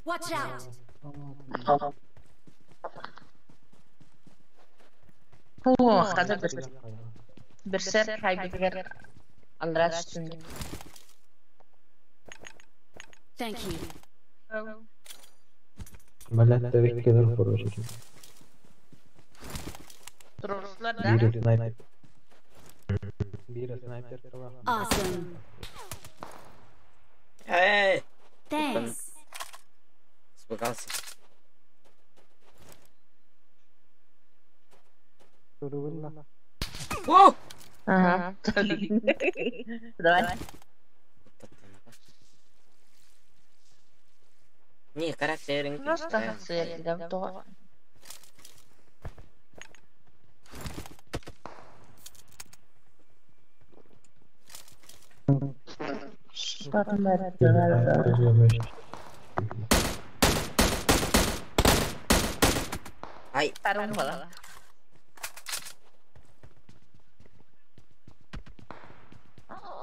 Watch out. Оо, хазар берсер хайбигер аллараа түстүн. Thank you. Блядь, ты хороший. Туруслар да? Бира снайпер. Бира снайпер. Awesome. Эй! Thanks. Испугался. О! Ага. Давай. Не, характерин. Просто хасыйдам то. Ай. Тарун бола.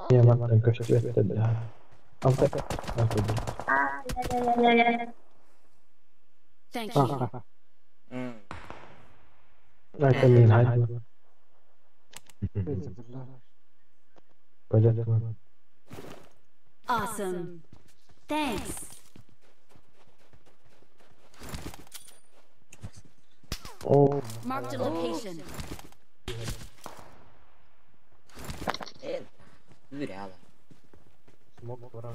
Я мантан көстүбэттэ да. Алта. Алта. Thank you. Айта мен хайт. Пойдет. Awesome. Thanks. О, Marked a location. Үряло. смог пора.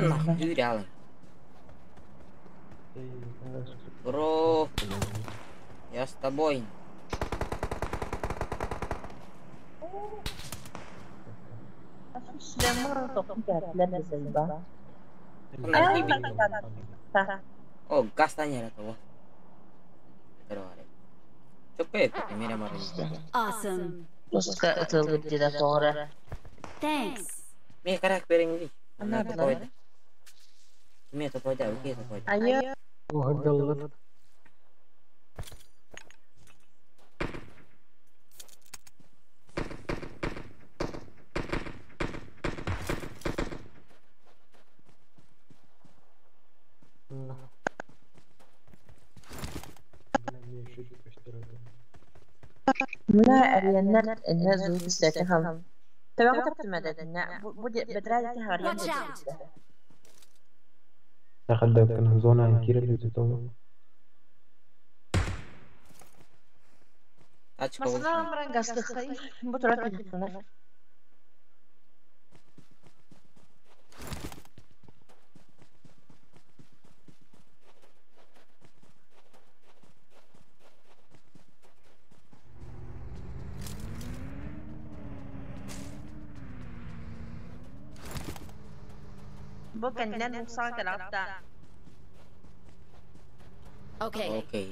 Нахуй үряло. Бро, я с тобой. Oh, castañera tu voz. Pero vale. Mira. Awesome. Thanks. Mira, carac, esperen. Mira, Ayo. Watch out. Okay. Okay.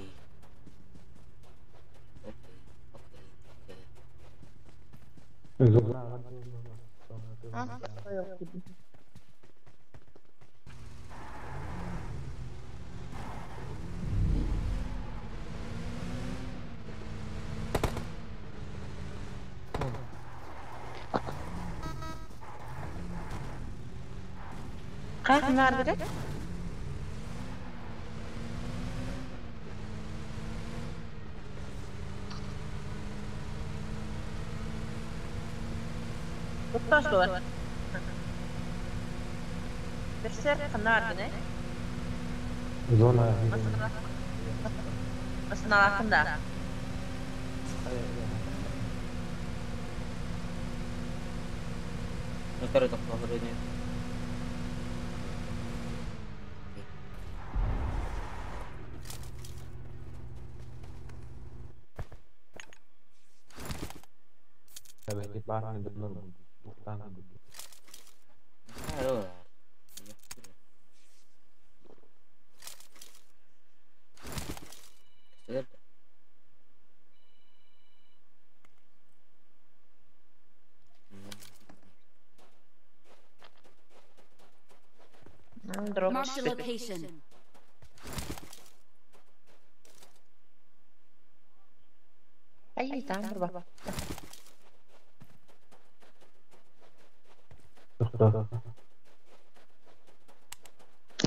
Mark the location.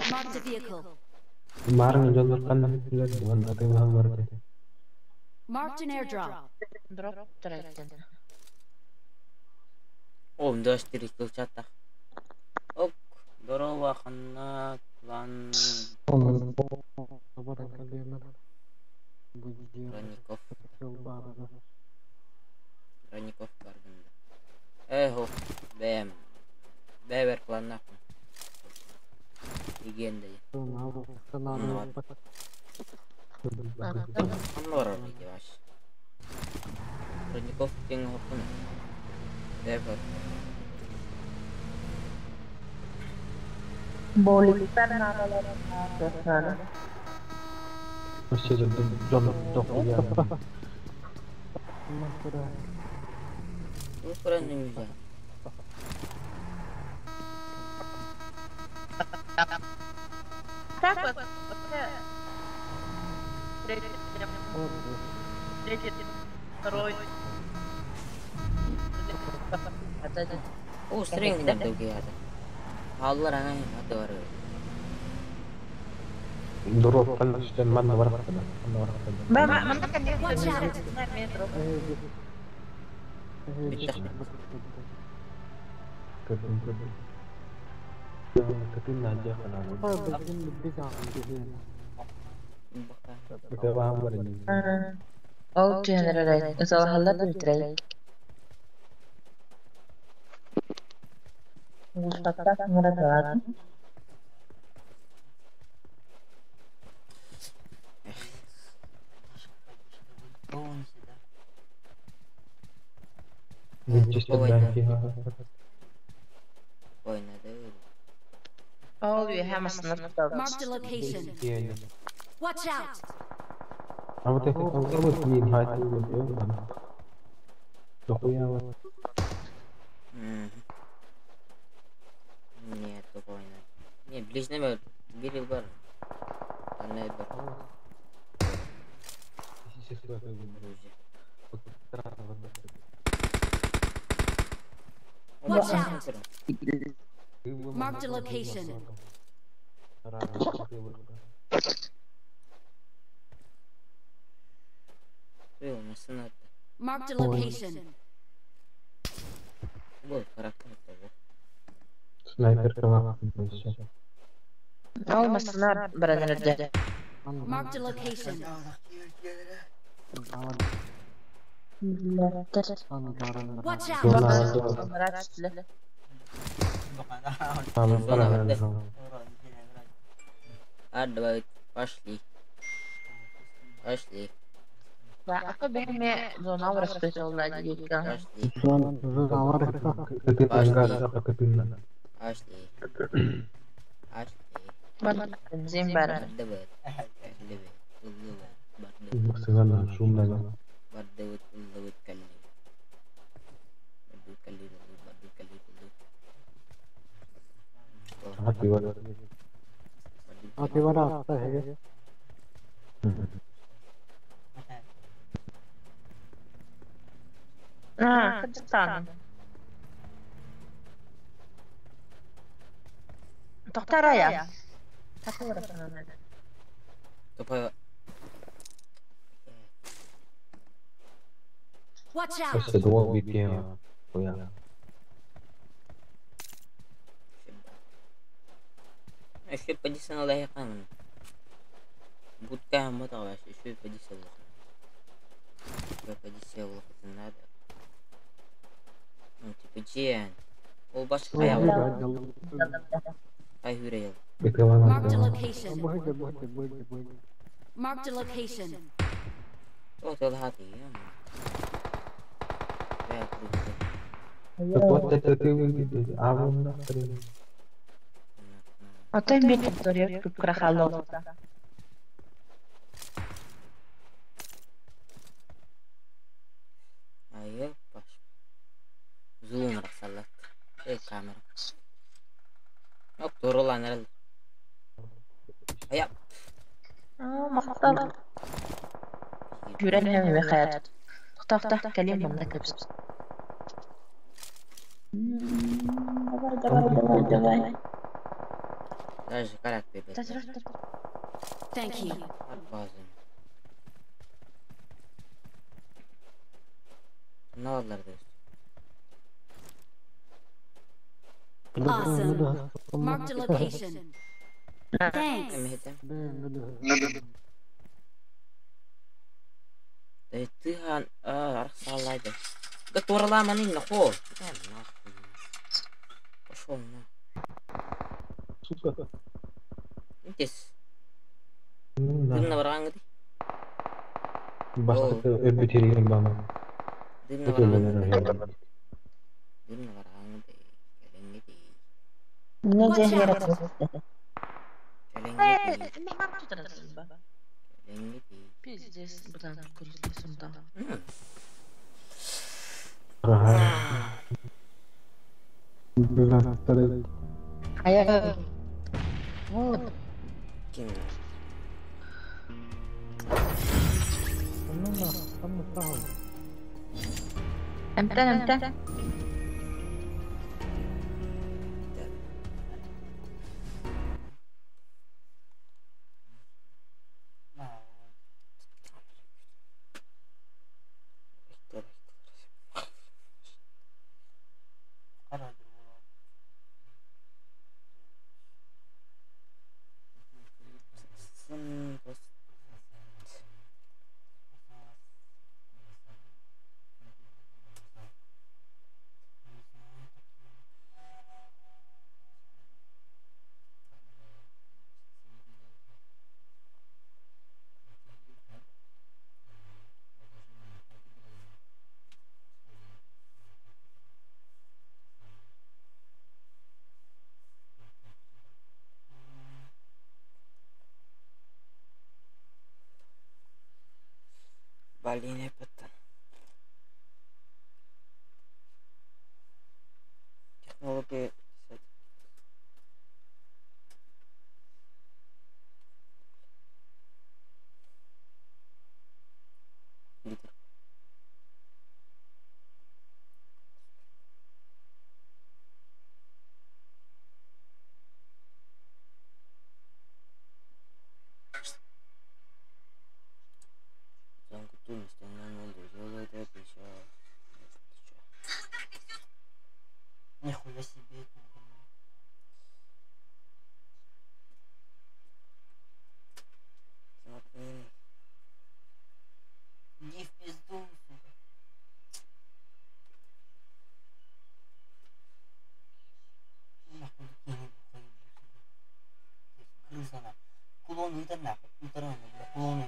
Mark the vehicle. Marked an airdrop. Oh, dos три кылчата. Ок, здорово, ханна, клан Бронников. Бронников баргында. Эхо, бэм. Бэвер кланна. Легенда. Бронников тен хопун. Бэвер. Oh, sering Watch out. Ол үөһэ массыына тутабыт. Marked a location. Watch out! Мгм. Нет, такого не. Не, ближний бар, бир бар. Анна бар. Оружие. Watch out! Marked a location. Marked a location. Ол массыына баран эрдэ. Marked a location. Watch out! А, давай, пошли. Пошли. Пошли. Пошли. Пошли. Давай. Давай. Watch out! Marked a location. Marked a location. Thank you. Awesome. Marked a location. Thanks. Линияпыттан. Технология 50. Нихуя себе это. Иди в пизду, сука. Нахуй кинули, крыса на. Кулон ыытар нахуй. Ыытар бля, кулон.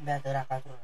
Бля, рака турар.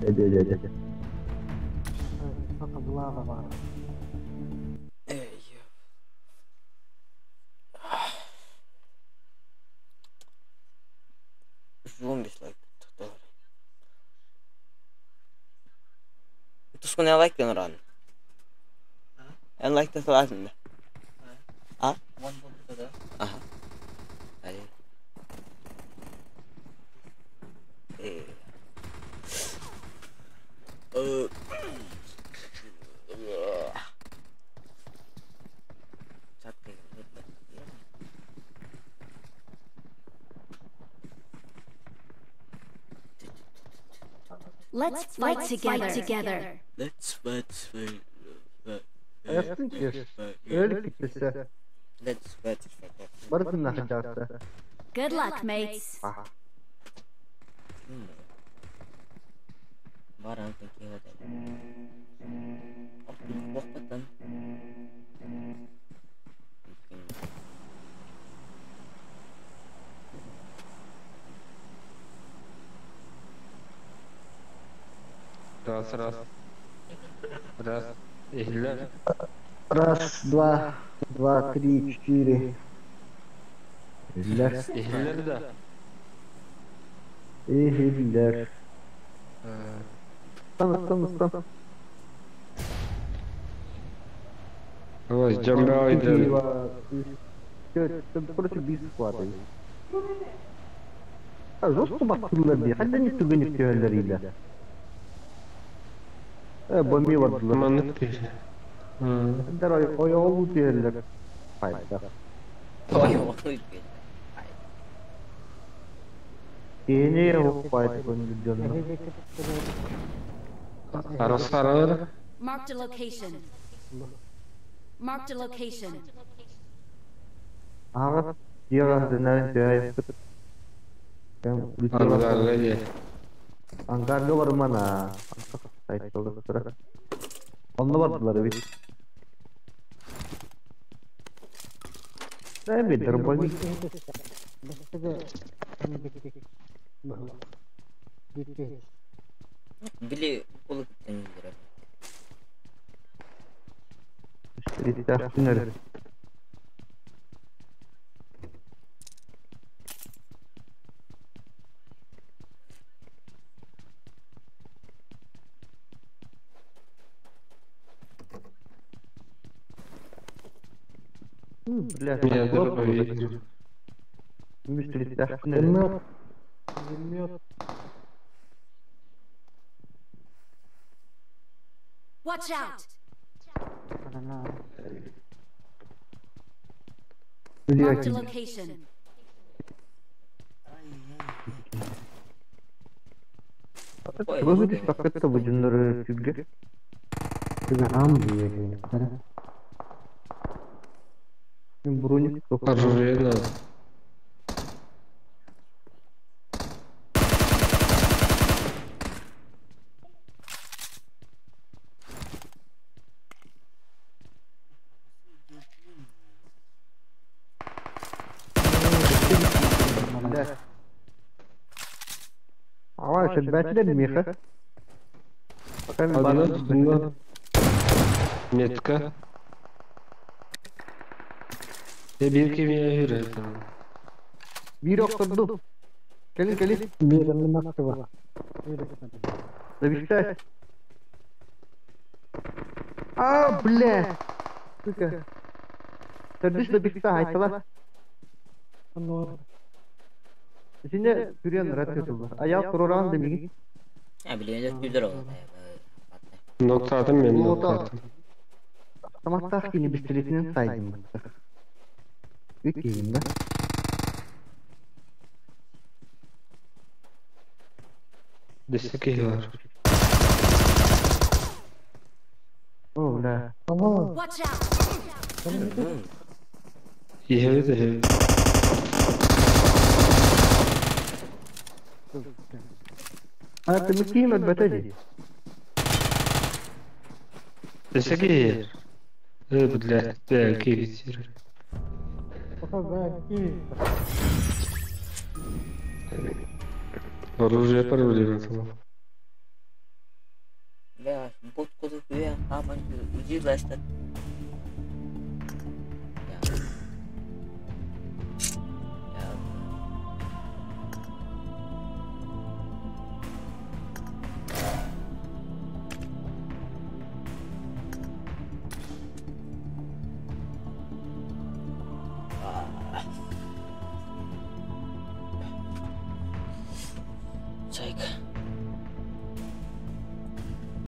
Дядя. Эй, Зомби лайк Тускun jag like den ran. En like det så. А? Ага. Ай. Let's fight together. Together. Let's fight. Let's fight. Good luck, mates. Баран такие вот. Раз, раз. Раз. Раз, два, два, три, четыре. Iller. Iller да. Iller. Tamam, tamam, tamam. Ой, джамбай. Короче, без схваты. Жестко баттырылар дии. Хандан түгеніп түһэллэр. Бомби бардылар. Маннык тиһ. Дэр ойоҕолуу түһэллэр. Пайда. Ой, ой, Киһини хоппайт көндүлдьонно. Арасарар. Marked a location. Marked a location. Ага, дьиэҕэ түһэйэппит. Ангарга дии. Ангарга бармана. Онно бардылар эбит. Эби дробовик. Били улыктан индирер. Риттахтынер. Бля, Меня хлоп дробовик. Пилемет. Пулемет. Watch out! Marked a location. Выглядишь как это будем фигре. Броник. Оружие надо. Аваш, Миха. Одна, одна. Метка. Я bir kimya yürüdüm. Bir okturdum. Gelin gelin. Bir naksı var. Зависай. А, бля. Сука. Сәрдіш добивса айтыла. Içinde Süryan radyası var. Ayağı kururan demek. Ha bilmiyorum güzel oldu. Nokta ben nokta. Tamam yine bistiletinin saydım. Üç yiyeyim ben. Destek var. Oh la. Tamam. Watch out! İyi de. أنا تمكين البتاجي. Destek iyi. Evet, belki bitirir. Оружие проблема tamam. Бля, бот куда хуя, а man uzi lasta. Чайка.